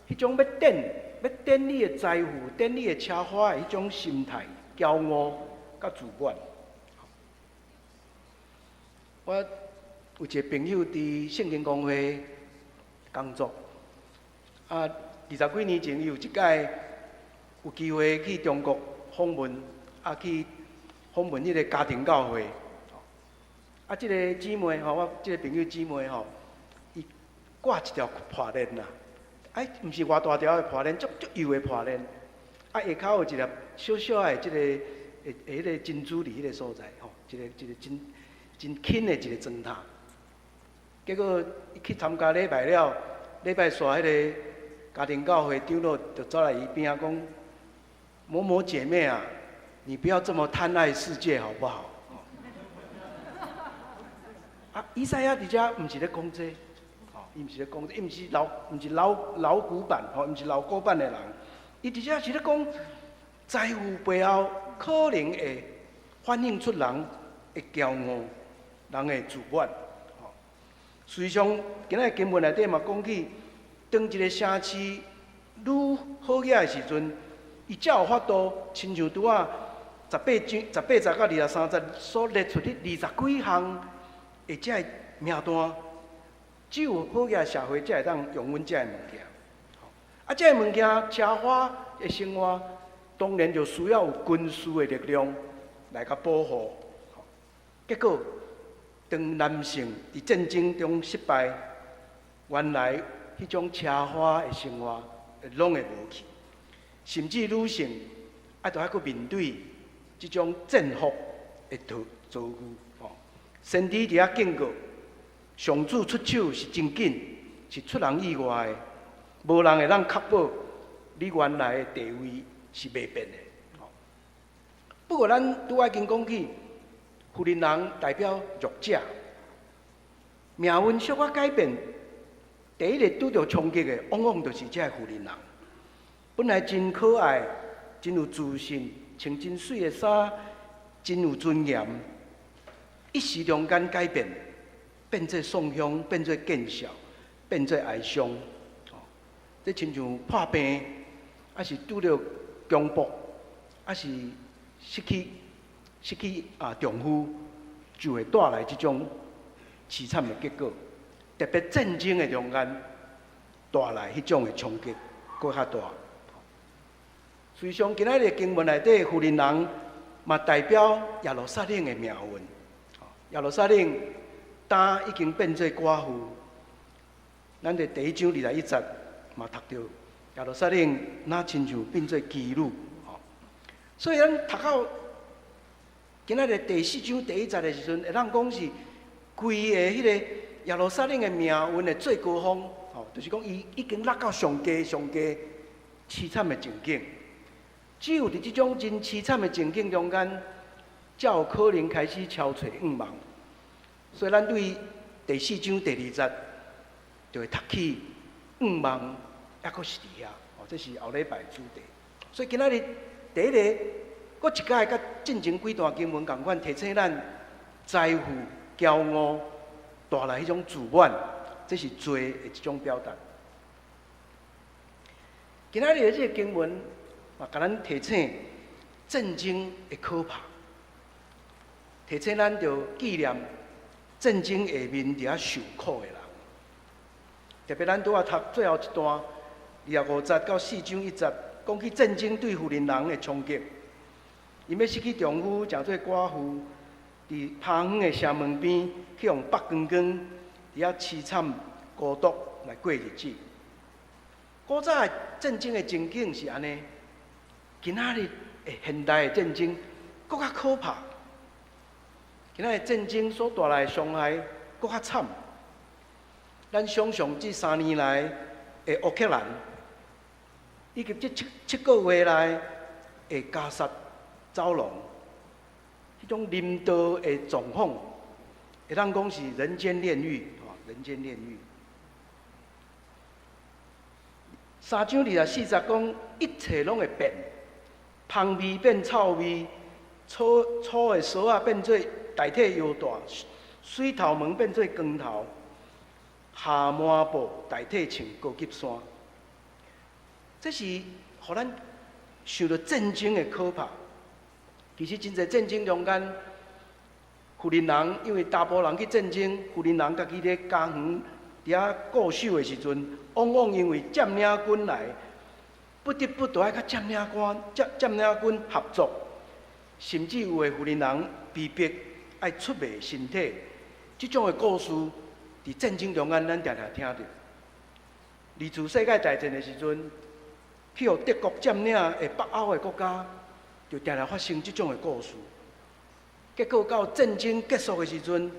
彼種欲展、欲展你的財富、展你的奢華的彼種心態、驕傲佮自滿。我有一个朋友佇聖經公會工作，啊，二十幾年前，伊有一擺有機會去中國訪問，啊，去訪問彼个家庭教會。啊，這个姊妹吼，我這个朋友姊妹吼，伊掛一條破鏈啦，哎，毋是偌大條的破鏈，足足幼的破鏈，啊，下跤有一粒小小的這个的彼个珍珠佇彼个所在吼，一个一个真真輕的一个妝奅。結果伊去參加禮拜了，禮拜煞彼个家庭教會長老就走來伊邊仔講：某某姐妹啊，你不要這麼貪愛世界好不好？啊，以賽亞佇遮毋是咧講這個，吼，伊毋是咧講這個，伊毋是老，毋是老老古板，吼，毋是老古板的人。伊佇遮是咧講財富背後可能會反映出人的驕傲，人的自滿。吼，事實上，今仔日經文內底嘛講起，當一個城市愈好額的時陣，伊才有法度親像拄仔十八章、十八節到23節所列出的二十幾項的這个名單，只有好額的社會才會當用阮這个物件。啊，這个物件奢華的生活，當然就需要有軍事的力量來共保護。結果，當男性佇戰爭中失敗，原來彼種奢華的生活攏會無去，甚至女性啊，都愛閣面對這種戰俘的遭遭遇。吼，先知佇遐警告，上主出手是真緊，是出人意外的。無人會當確保你原來的地位是袂變的。不過咱拄仔已經講起，婦人人代表弱者，命運小可改變，第一个拄著衝擊的，往往就是這个婦人人。本來真可愛、真有自信，穿真媠的衫，真有尊嚴，一時中間改變，變做喪鄉，變做見笑，變做哀傷。這親像破病，抑是拄著強暴，抑是失去丈夫，就會帶來這種淒慘的結果。特別戰爭的中間帶來彼種的衝擊，閣較大。事實上，今仔日經文內底婦人人嘛代表耶路撒冷的命運。耶路撒冷今已經變做寡婦。咱佇第一章21節嘛讀著耶路撒冷若親像變做妓女。所以咱讀到今仔日第四章第一節的時陣，會當講是規个彼个耶路撒冷的命運的最高峰，就是講伊已經落到上低上低淒慘的情景。只有佇這種真淒慘的情景中間，才有可能開始敲揣向望。所以咱對第四章第二節就會讀起向望，猶閣是佇遐。這是後禮拜主題。所以今仔日第一个，閣一擺佮進前幾段經文仝款，提醒咱財富、驕傲帶來彼種自滿，這是罪的一種表達。今仔日的這个經文嘛，共咱提醒戰爭的可怕，提醒咱著紀念戰爭下面佇遐受苦的人。特別咱拄仔讀最後一段25節到4章1節，講起戰爭對婦人人的衝擊。𪜶欲失去丈夫，成做寡婦，佇拍遠的城門邊去予縛光光，佇遐淒慘孤獨來過日子。古早的戰爭的情景是按呢，今仔日的現代的戰爭閣較可怕。今仔日戰爭所帶來的傷害閣較慘。咱想象這3年來的烏克蘭，以及這7個月來的加薩走廊，彼種人道的狀況，會當講是人間煉獄，人間煉獄。3章24節講，一切攏會變，芳味變臭味，粗粗的索仔變做代替腰帶，媠頭毛變做光頭，下麻布代替穿高級衫。這是予咱想著戰爭的可怕。其實真濟戰爭中間，婦人人因為查埔人去戰爭，婦人人家己咧家園佇遐固守的時陣，往往因為佔領軍來，不得不著愛佮佔領軍合作，甚至有的婦人人被逼愛出賣身體。這種的故事，佇戰爭中間咱定定聽著。二次世界大戰的時陣，去予德國佔領的北歐的國家，就定定發生這種的故事。結果到戰爭結束的時陣，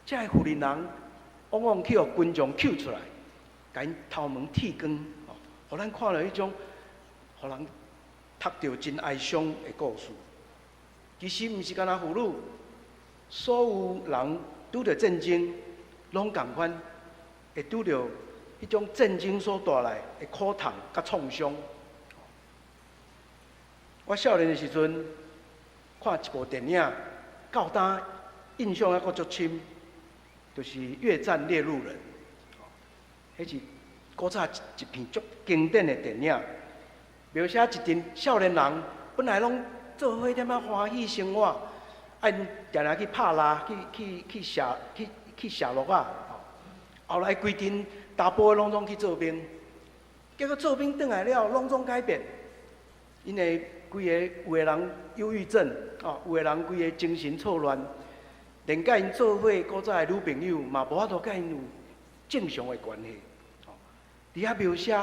這个婦人人往往去予軍眾抾出來，共𪜶頭毛剃光，予咱看著彼種，予人讀著真哀傷的故事。其實毋是干焦婦女，所有人拄著戰爭，攏仝款會拄著彼種戰爭所帶來的苦痛佮創傷。我少年的時陣，看一部電影，到今印象猶閣足深，就是《越戰獵鹿人》。彼是古早一片足經典的電影，描寫一陣少年人本來攏做伙踮遐歡喜生活，啊，𪜶定定去拍獵，去射鹿仔。後來規陣查埔攏總去做兵，結果做兵轉來了，攏總改變。𪜶的規个有的人憂鬱症，有的人規个精神錯亂，連佮𪜶做伙古早的女朋友嘛無法度佮𪜶有正常的關係。佇遐描寫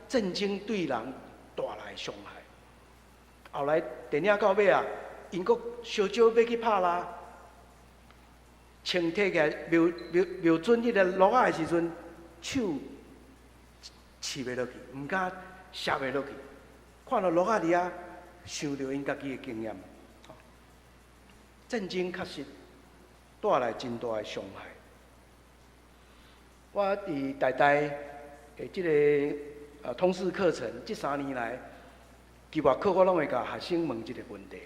戰爭對人帶來傷害。後來電影到尾啊，𪜶閣相招欲去拍獵，槍提起來瞄瞄瞄準彼个鹿仔的時陣，手飼袂落去，毋敢捎袂落去。看著挪亞佇遐，想著𪜶家己的經驗，戰爭確實帶來真大的傷害。我佇台大的這个通識課程，這3年來，期末考我攏會共學生問一个問題：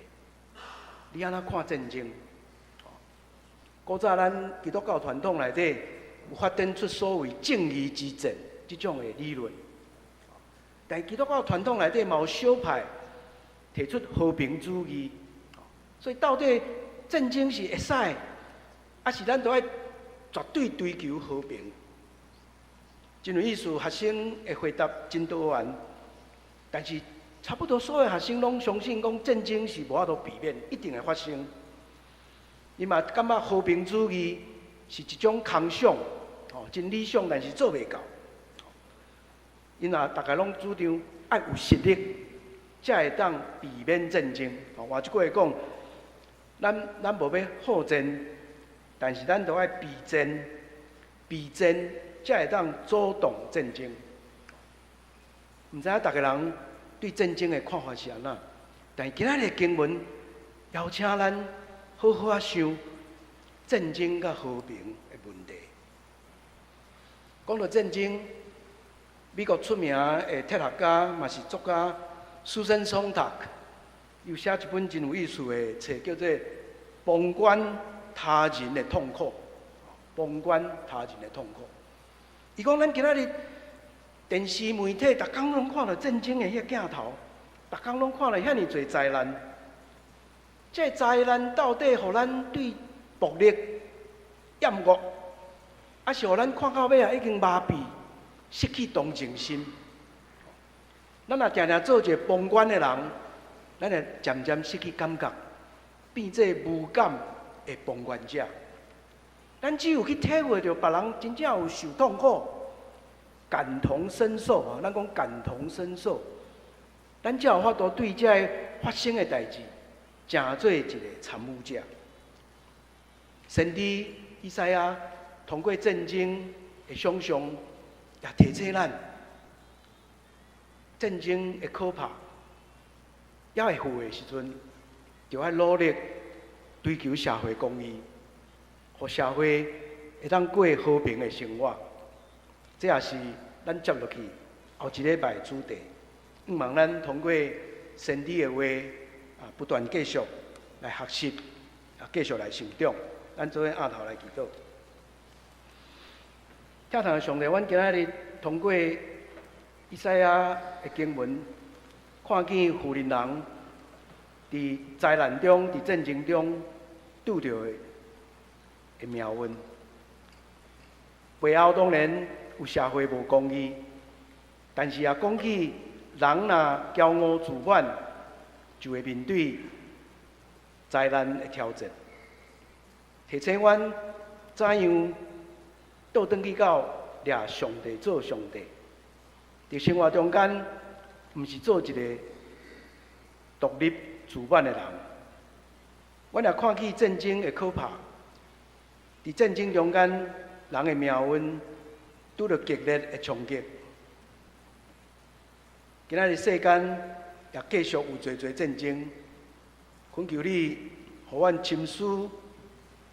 你按怎看戰爭？古早咱基督教傳統內底有發展出所謂正義之戰這種的理論，但基督教傳統內底嘛有小派提出和平主義，所以到底戰爭是會使，抑是咱都愛絕對追求和平？真有意思，學生的回答真多元，但是差不多所有學生攏相信講戰爭是無法度避免，一定會發生。伊嘛感覺和平主義是一種空想，哦，真理想，但是做袂到。𪜶也逐家攏主張愛有實力，才會當避免戰爭。哦，換一句話講，咱無欲好戰，但是咱都愛避戰，避戰才會當阻擋戰爭。毋知影逐家人對戰爭的看法是按怎？但今仔日經文邀請咱好好仔想戰爭佮和平的問題。講到戰爭，美國出名的哲學家嘛是作家蘇珊·桑塔克，有寫一本真有意思的冊，叫做《旁觀他人的痛苦》。旁觀他人的痛苦。伊講咱今仔日電視媒體，逐工攏看著戰爭的彼個鏡頭，逐工攏看著遐爾濟災難。這災難到底予咱對暴力厭惡，抑是予咱看到尾仔已經麻痹，失去同情心？咱若定定做一个旁觀的人，咱會漸漸失去感覺，變做無感的旁觀者。咱只有去體會著別人真正有受痛苦，感同身受啊！咱講感同身受，咱才有法度對這个發生的代誌，成做一個參與者。先知以賽亞通過戰爭的想像，也提醒咱戰爭的可怕，猶會赴的時陣，就愛努力追求社會公義，予社會會當過和平的生活。這也是咱接落去後一禮拜的主題。向望咱通過先知的話，不斷繼續來學習，繼續來成長。咱做伙徛頭來祈禱。疼痛的上帝，阮今仔日通過以賽亞的經文，看見婦人人佇災難中、佇戰爭中拄著的命運。背後當然有社會無公義，但是也講起人若驕傲自滿，就會面對災難的挑戰。提醒阮怎樣倒轉去到掠上帝做上帝，佇生活中間，毋是做一個獨立自滿的人。阮也看見戰爭的可怕，佇戰爭中間，人的命運拄著激烈的衝擊。今仔日世間也繼續有濟濟戰爭，懇求你，予阮深思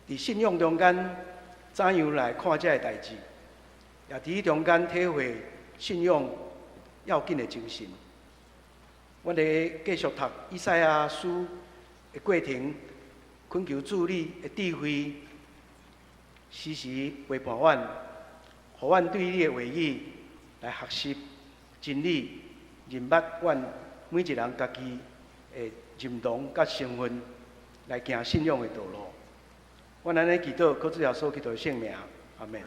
佇信仰中間怎樣來看這个代誌，也佇彼中間體會信仰要緊的精神。阮咧繼續讀以賽亞書的過程，懇求主你的智慧，時時陪伴阮，予阮對你的話語來學習真理，認捌阮每一人家己的認同佮身份，來行信仰的道路。阮按呢祈禱，靠主耶穌基督的聖名，阿們。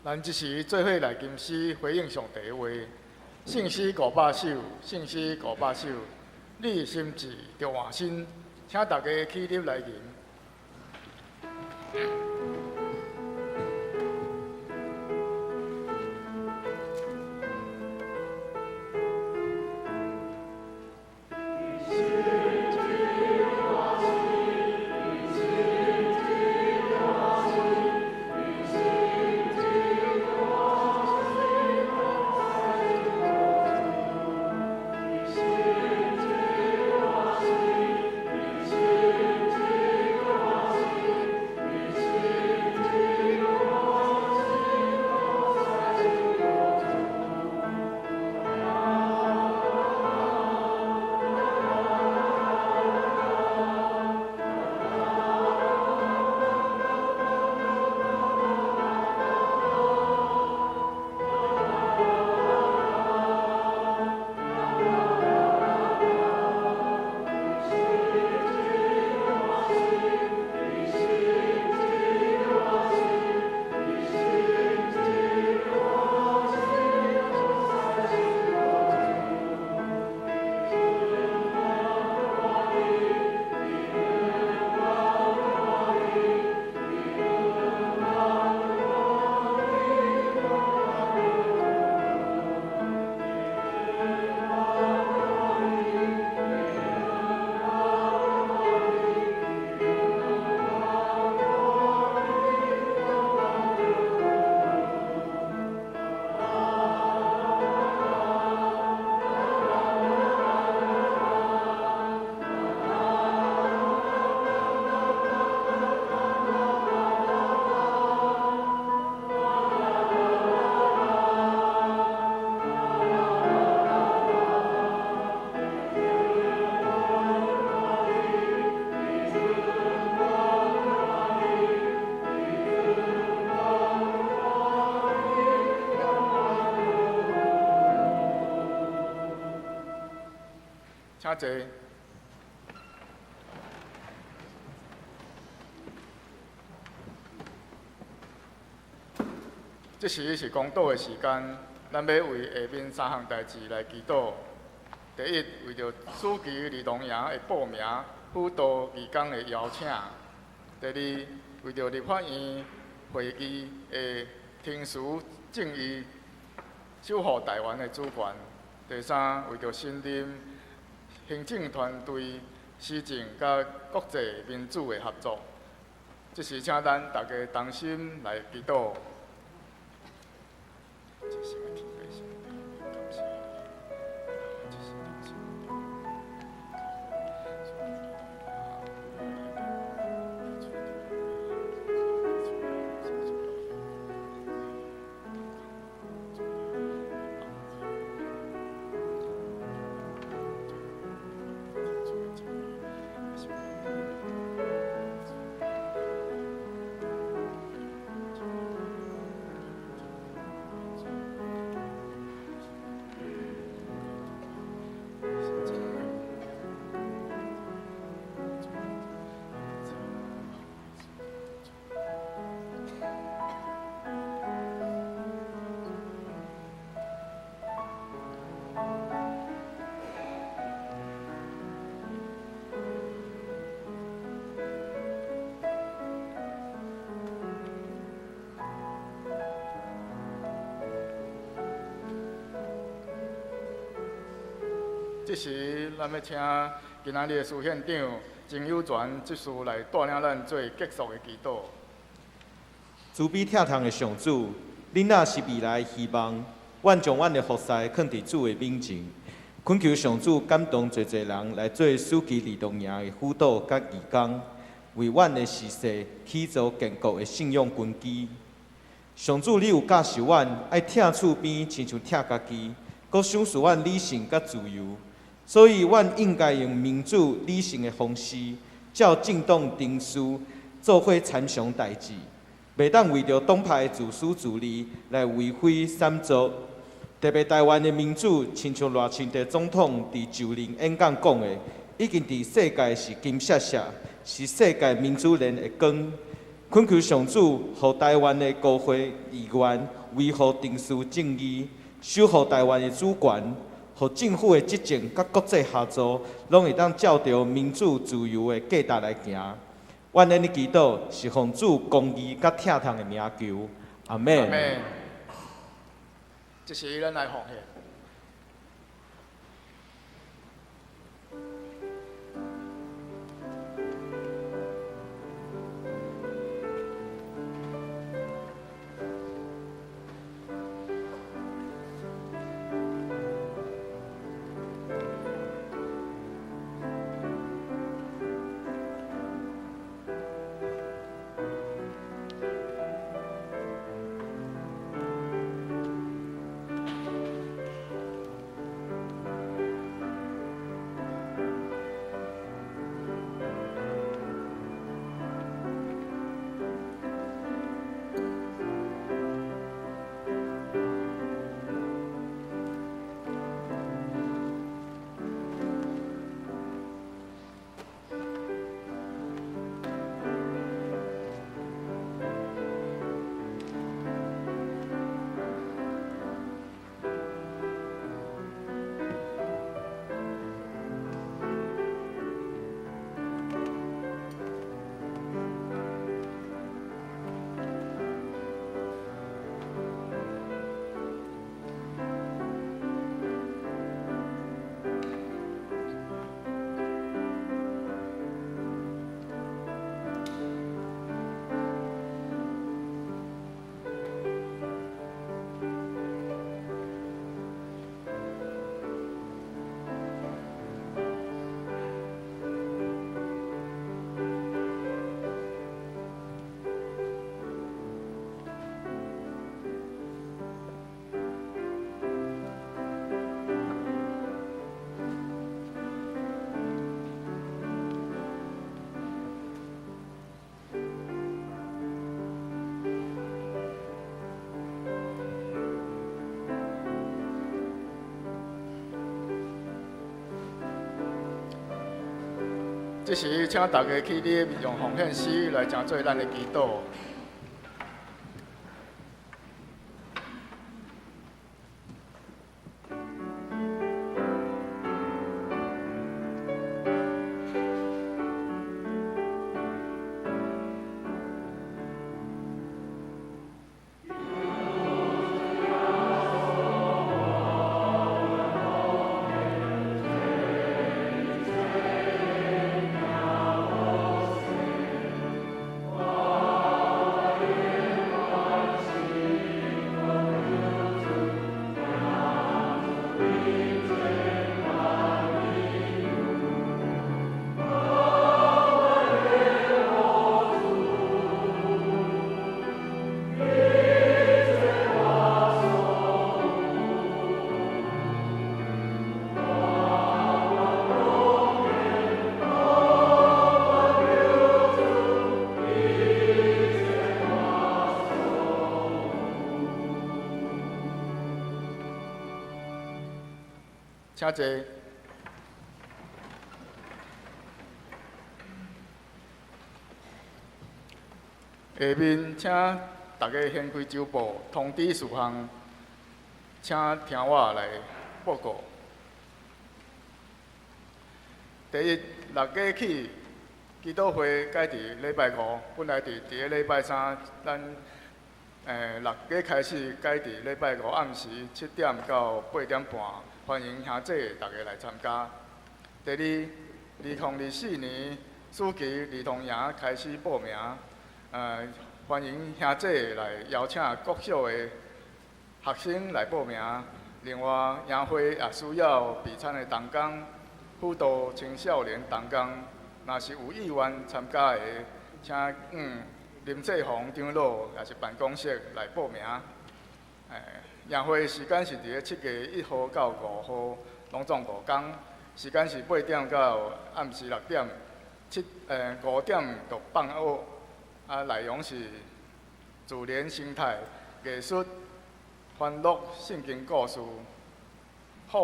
咱這時做伙來吟詩回應上帝的話，聖詩500首，聖詩500首，你心志著換新，請大家起立來吟。你心志換新。請坐。這時是公禱的時間，咱欲為下面三項代誌來祈禱。第一，為著暑期兒童營的報名、輔導義工的邀請；第二，為著立法院會議的程序正義、守護台灣的主權；第三，為著新任行政團隊施政佮國際民主的合作。這時，請咱大家同心來祈禱。這時，咱欲請今仔日的司憲長曾有全執事來帶領咱做結束的祈禱。慈悲疼痛的上主，恁若是未來的希望，阮將阮的服侍囥佇主的面前，懇求上主感動濟濟人來做暑期兒童營的輔導佮義工，為阮的時勢起造堅固的信仰根基。上主，你有教授阮愛疼厝邊，親像疼家己，閣賞賜阮理性佮自由。所以，阮應該用民主理性的方式，照正當程序做伙參詳代誌，袂當為著黨派的自私自利來為非散作。特別台灣的民主，親像賴清德總統佇就任演講講的，已經佇世界是金閃閃，是世界民主鏈的光。懇求上主，予台灣的國會議員維護程序正義，守護台灣的主權。予政府的執政佮國際合作，攏會當照著民主自由的價值來行。阮按呢祈禱，是奉主公義佮疼痛的名求。阿們。阿們。這時，咱來奉獻。這時，請大家起立，用奉獻詩來成做咱的祈禱。請坐。下面請大家掀開周報通知事項，請聽我來報告。第一，六月起祈禱會改佇禮拜五，本來佇個禮拜三，咱六月開始改佇禮拜五暗時7點到8點半。歡迎兄弟大家來參加。第二，2024年暑期兒童營開始報名，歡迎兄弟來邀請國小的學生來報名。另外，營會也需要備餐的同工、輔導青少年同工，若是有意願參加的，請林世宏長老也是辦公室來報名。營會時間是佇咧7月1號到5號，攏總5工，時間是8點到暗時6點，5點就放學。啊，內容是自然生態、藝術、歡樂、聖經故事。戶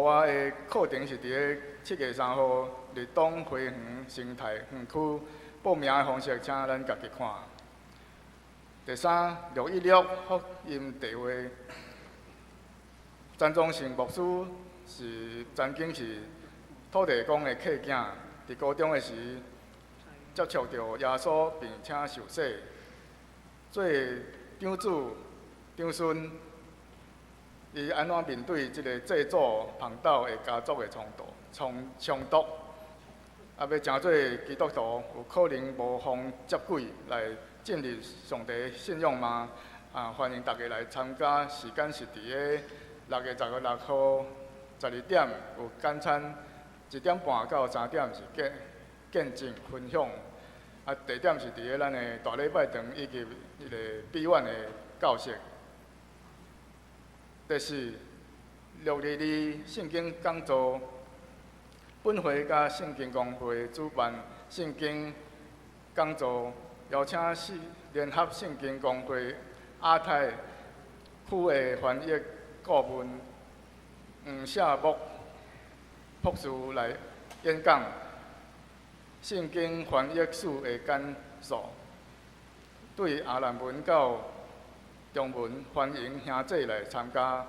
外的課程是佇咧7月3號日東花園生態園區。報名的方式，請咱家己看。第三，616福音大會，陳宗成牧師是曾經是土地公的契囝，佇高中的時接觸著耶穌，並且受洗，做長子、長孫，伊按怎面對這个祭祖旁道的家族的衝突、衝突，啊，欲成做基督徒，有可能無縫接軌來進入上帝信仰嗎？啊，歡迎大家來參加。時間是佇个6月16號12點有簡餐，1點半到3點是見證分享。啊，地點是佇个咱的大禮拜堂以及彼个美苑的教室。第四，622聖經講座，本會佮聖經公會主辦聖經講座。邀請聯合聖經公會亞太區的翻譯顧問黃夏木博士來演講聖經翻譯史的簡述，對阿蘭文到中文，歡迎兄弟來參加。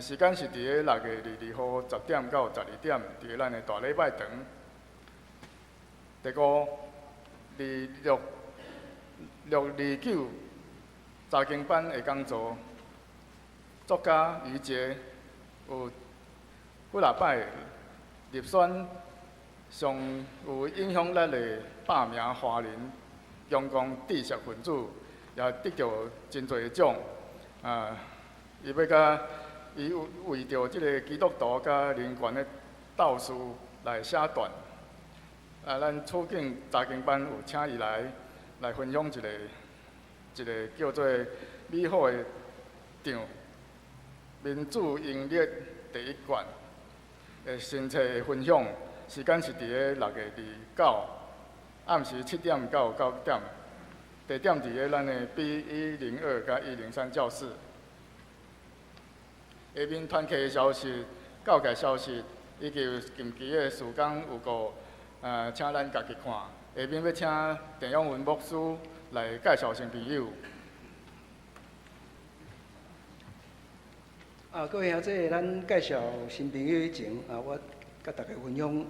時間是佇个6月22號10點到12點，佇个咱的大禮拜堂。第五，26、629查經班的講座，作家余杰有幾若擺入選上有影響力的100名華人中共知識分子，也得著真濟獎。啊，伊欲共伊有為著這个基督徒佮人權的鬥士來寫傳。啊，咱處境查經班有請伊來分享一個叫做美好的仗，民主英烈第一卷的新冊的分享，時間是佇个6月29暗時7點到9點，地點佇个咱的 B102佮103教室。下面團契的消息、教界消息以以及近期的事工有顾，请咱家己看。下面欲请郑永文牧师来介绍新朋友。各位兄弟，咱介绍新朋友以前，我佮大家分享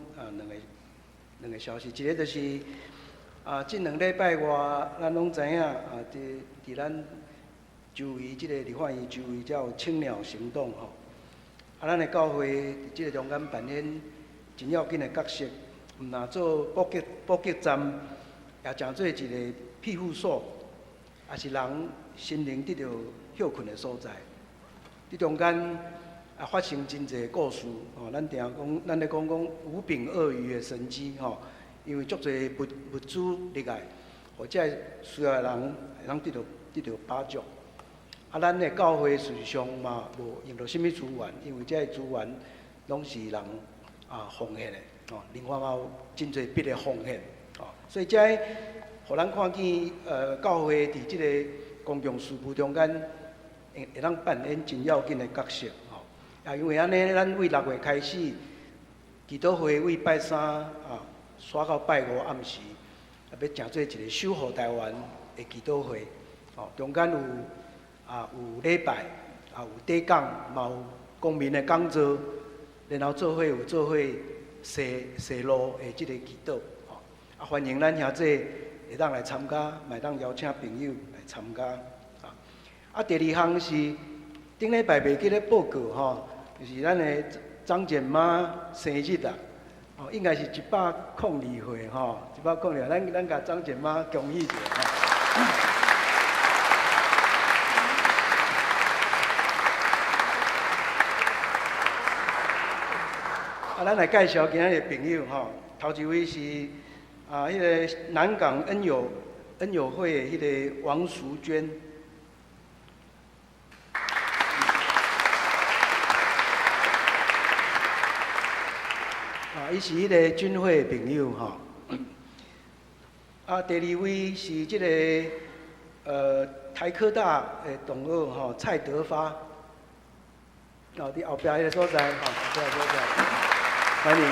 两个消息，一个就是这两礼拜外，咱拢知影伫咱周围这个立法院周围才有青鸟行动吼。咱的教会伫这个中间扮演真要紧的角色，毋但做补给站，也成做一个庇护所，也是人心灵得著歇睏的所在。伫中间也发生真济故事吼，咱定讲，咱咧讲讲五饼二鱼的神迹吼，因为足济物资入来，予这需要的人会当得著饱足。咱的教会事实上嘛无用著啥物资源，因为这个资源拢是人奉献的吼，另外嘛有真济笔的奉献吼，所以这个予咱看见，教会伫这个公共事务中间会当扮演真要紧的角色吼。因为按呢，咱为6月开始，祈祷会为拜三煞到拜五暗时，欲成做一个守护台湾的祈祷会，吼，中间有礼拜，有短讲，嘛有公民的讲座，然后做伙有做伙洗路的这个祈祷，吼，欢迎咱兄弟会当来参加，嘛会当邀请朋友来参加，第二项是顶礼拜袂记咧报告吼，就是咱的张简妈生日啊，应该是102岁吼，102，咱共张简妈恭喜一下吼。咱来介绍今仔日的朋友吼，头一位是彼个南港恩友会的彼个王淑娟。伊是彼个军会的朋友吼。第二位是这个台科大的同学吼，蔡德发。伫后壁彼个所在吼，后壁所在。欢迎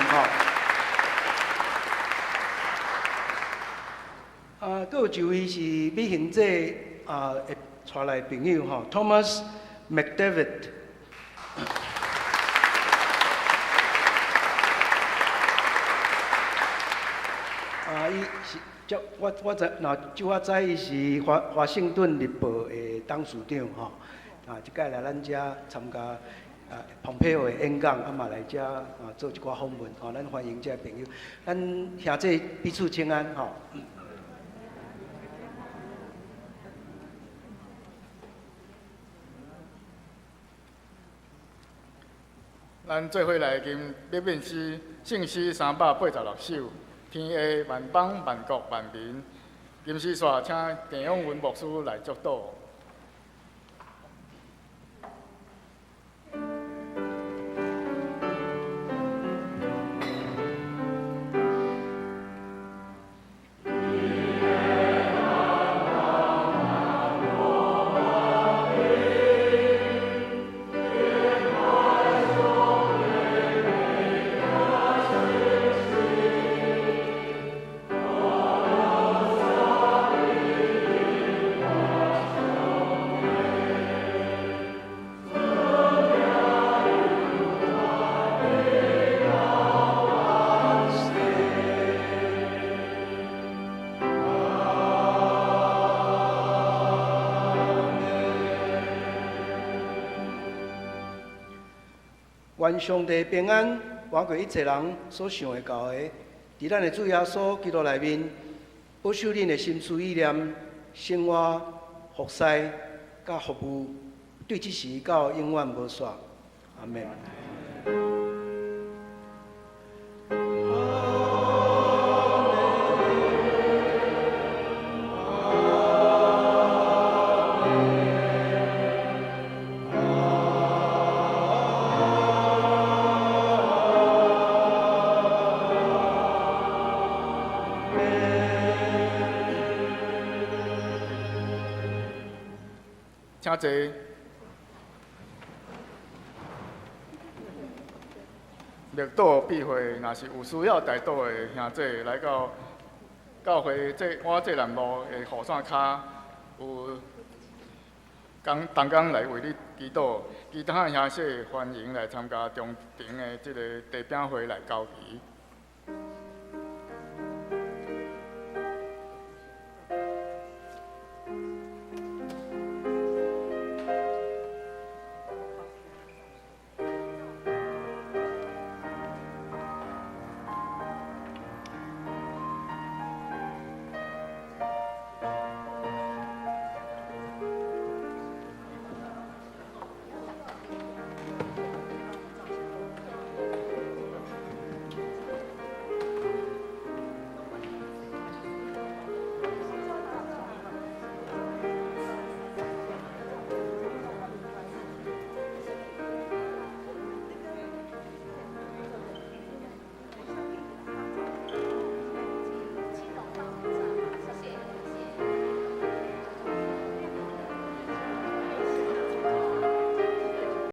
吼！阁有一位是美行姐会带来朋友吼，Thomas McDavid。伊是，照我知，若照我知，伊是华盛顿日报的董事长吼。这摆来咱遮参加蓬佩奥的演讲，嘛来遮做一寡访问，吼，咱欢迎这个朋友，咱兄弟彼此请安，吼。咱做伙来吟礼变诗，圣诗386首，天下万邦万国万民。吟诗煞请郑永文牧师来祝祷。愿上帝平安，超过一切人所想会到的，伫咱的主耶稣基督内面，保守恁的心思意念、生活、服侍、佮服务，对这时到永远无煞。阿们。请坐。默禱必會，若是有需要代禱的兄弟來到教會這碗這南路的雨傘跤，有工同工來為你祈禱。其他的兄弟歡迎來參加中庭的這个茶餅會來交誼。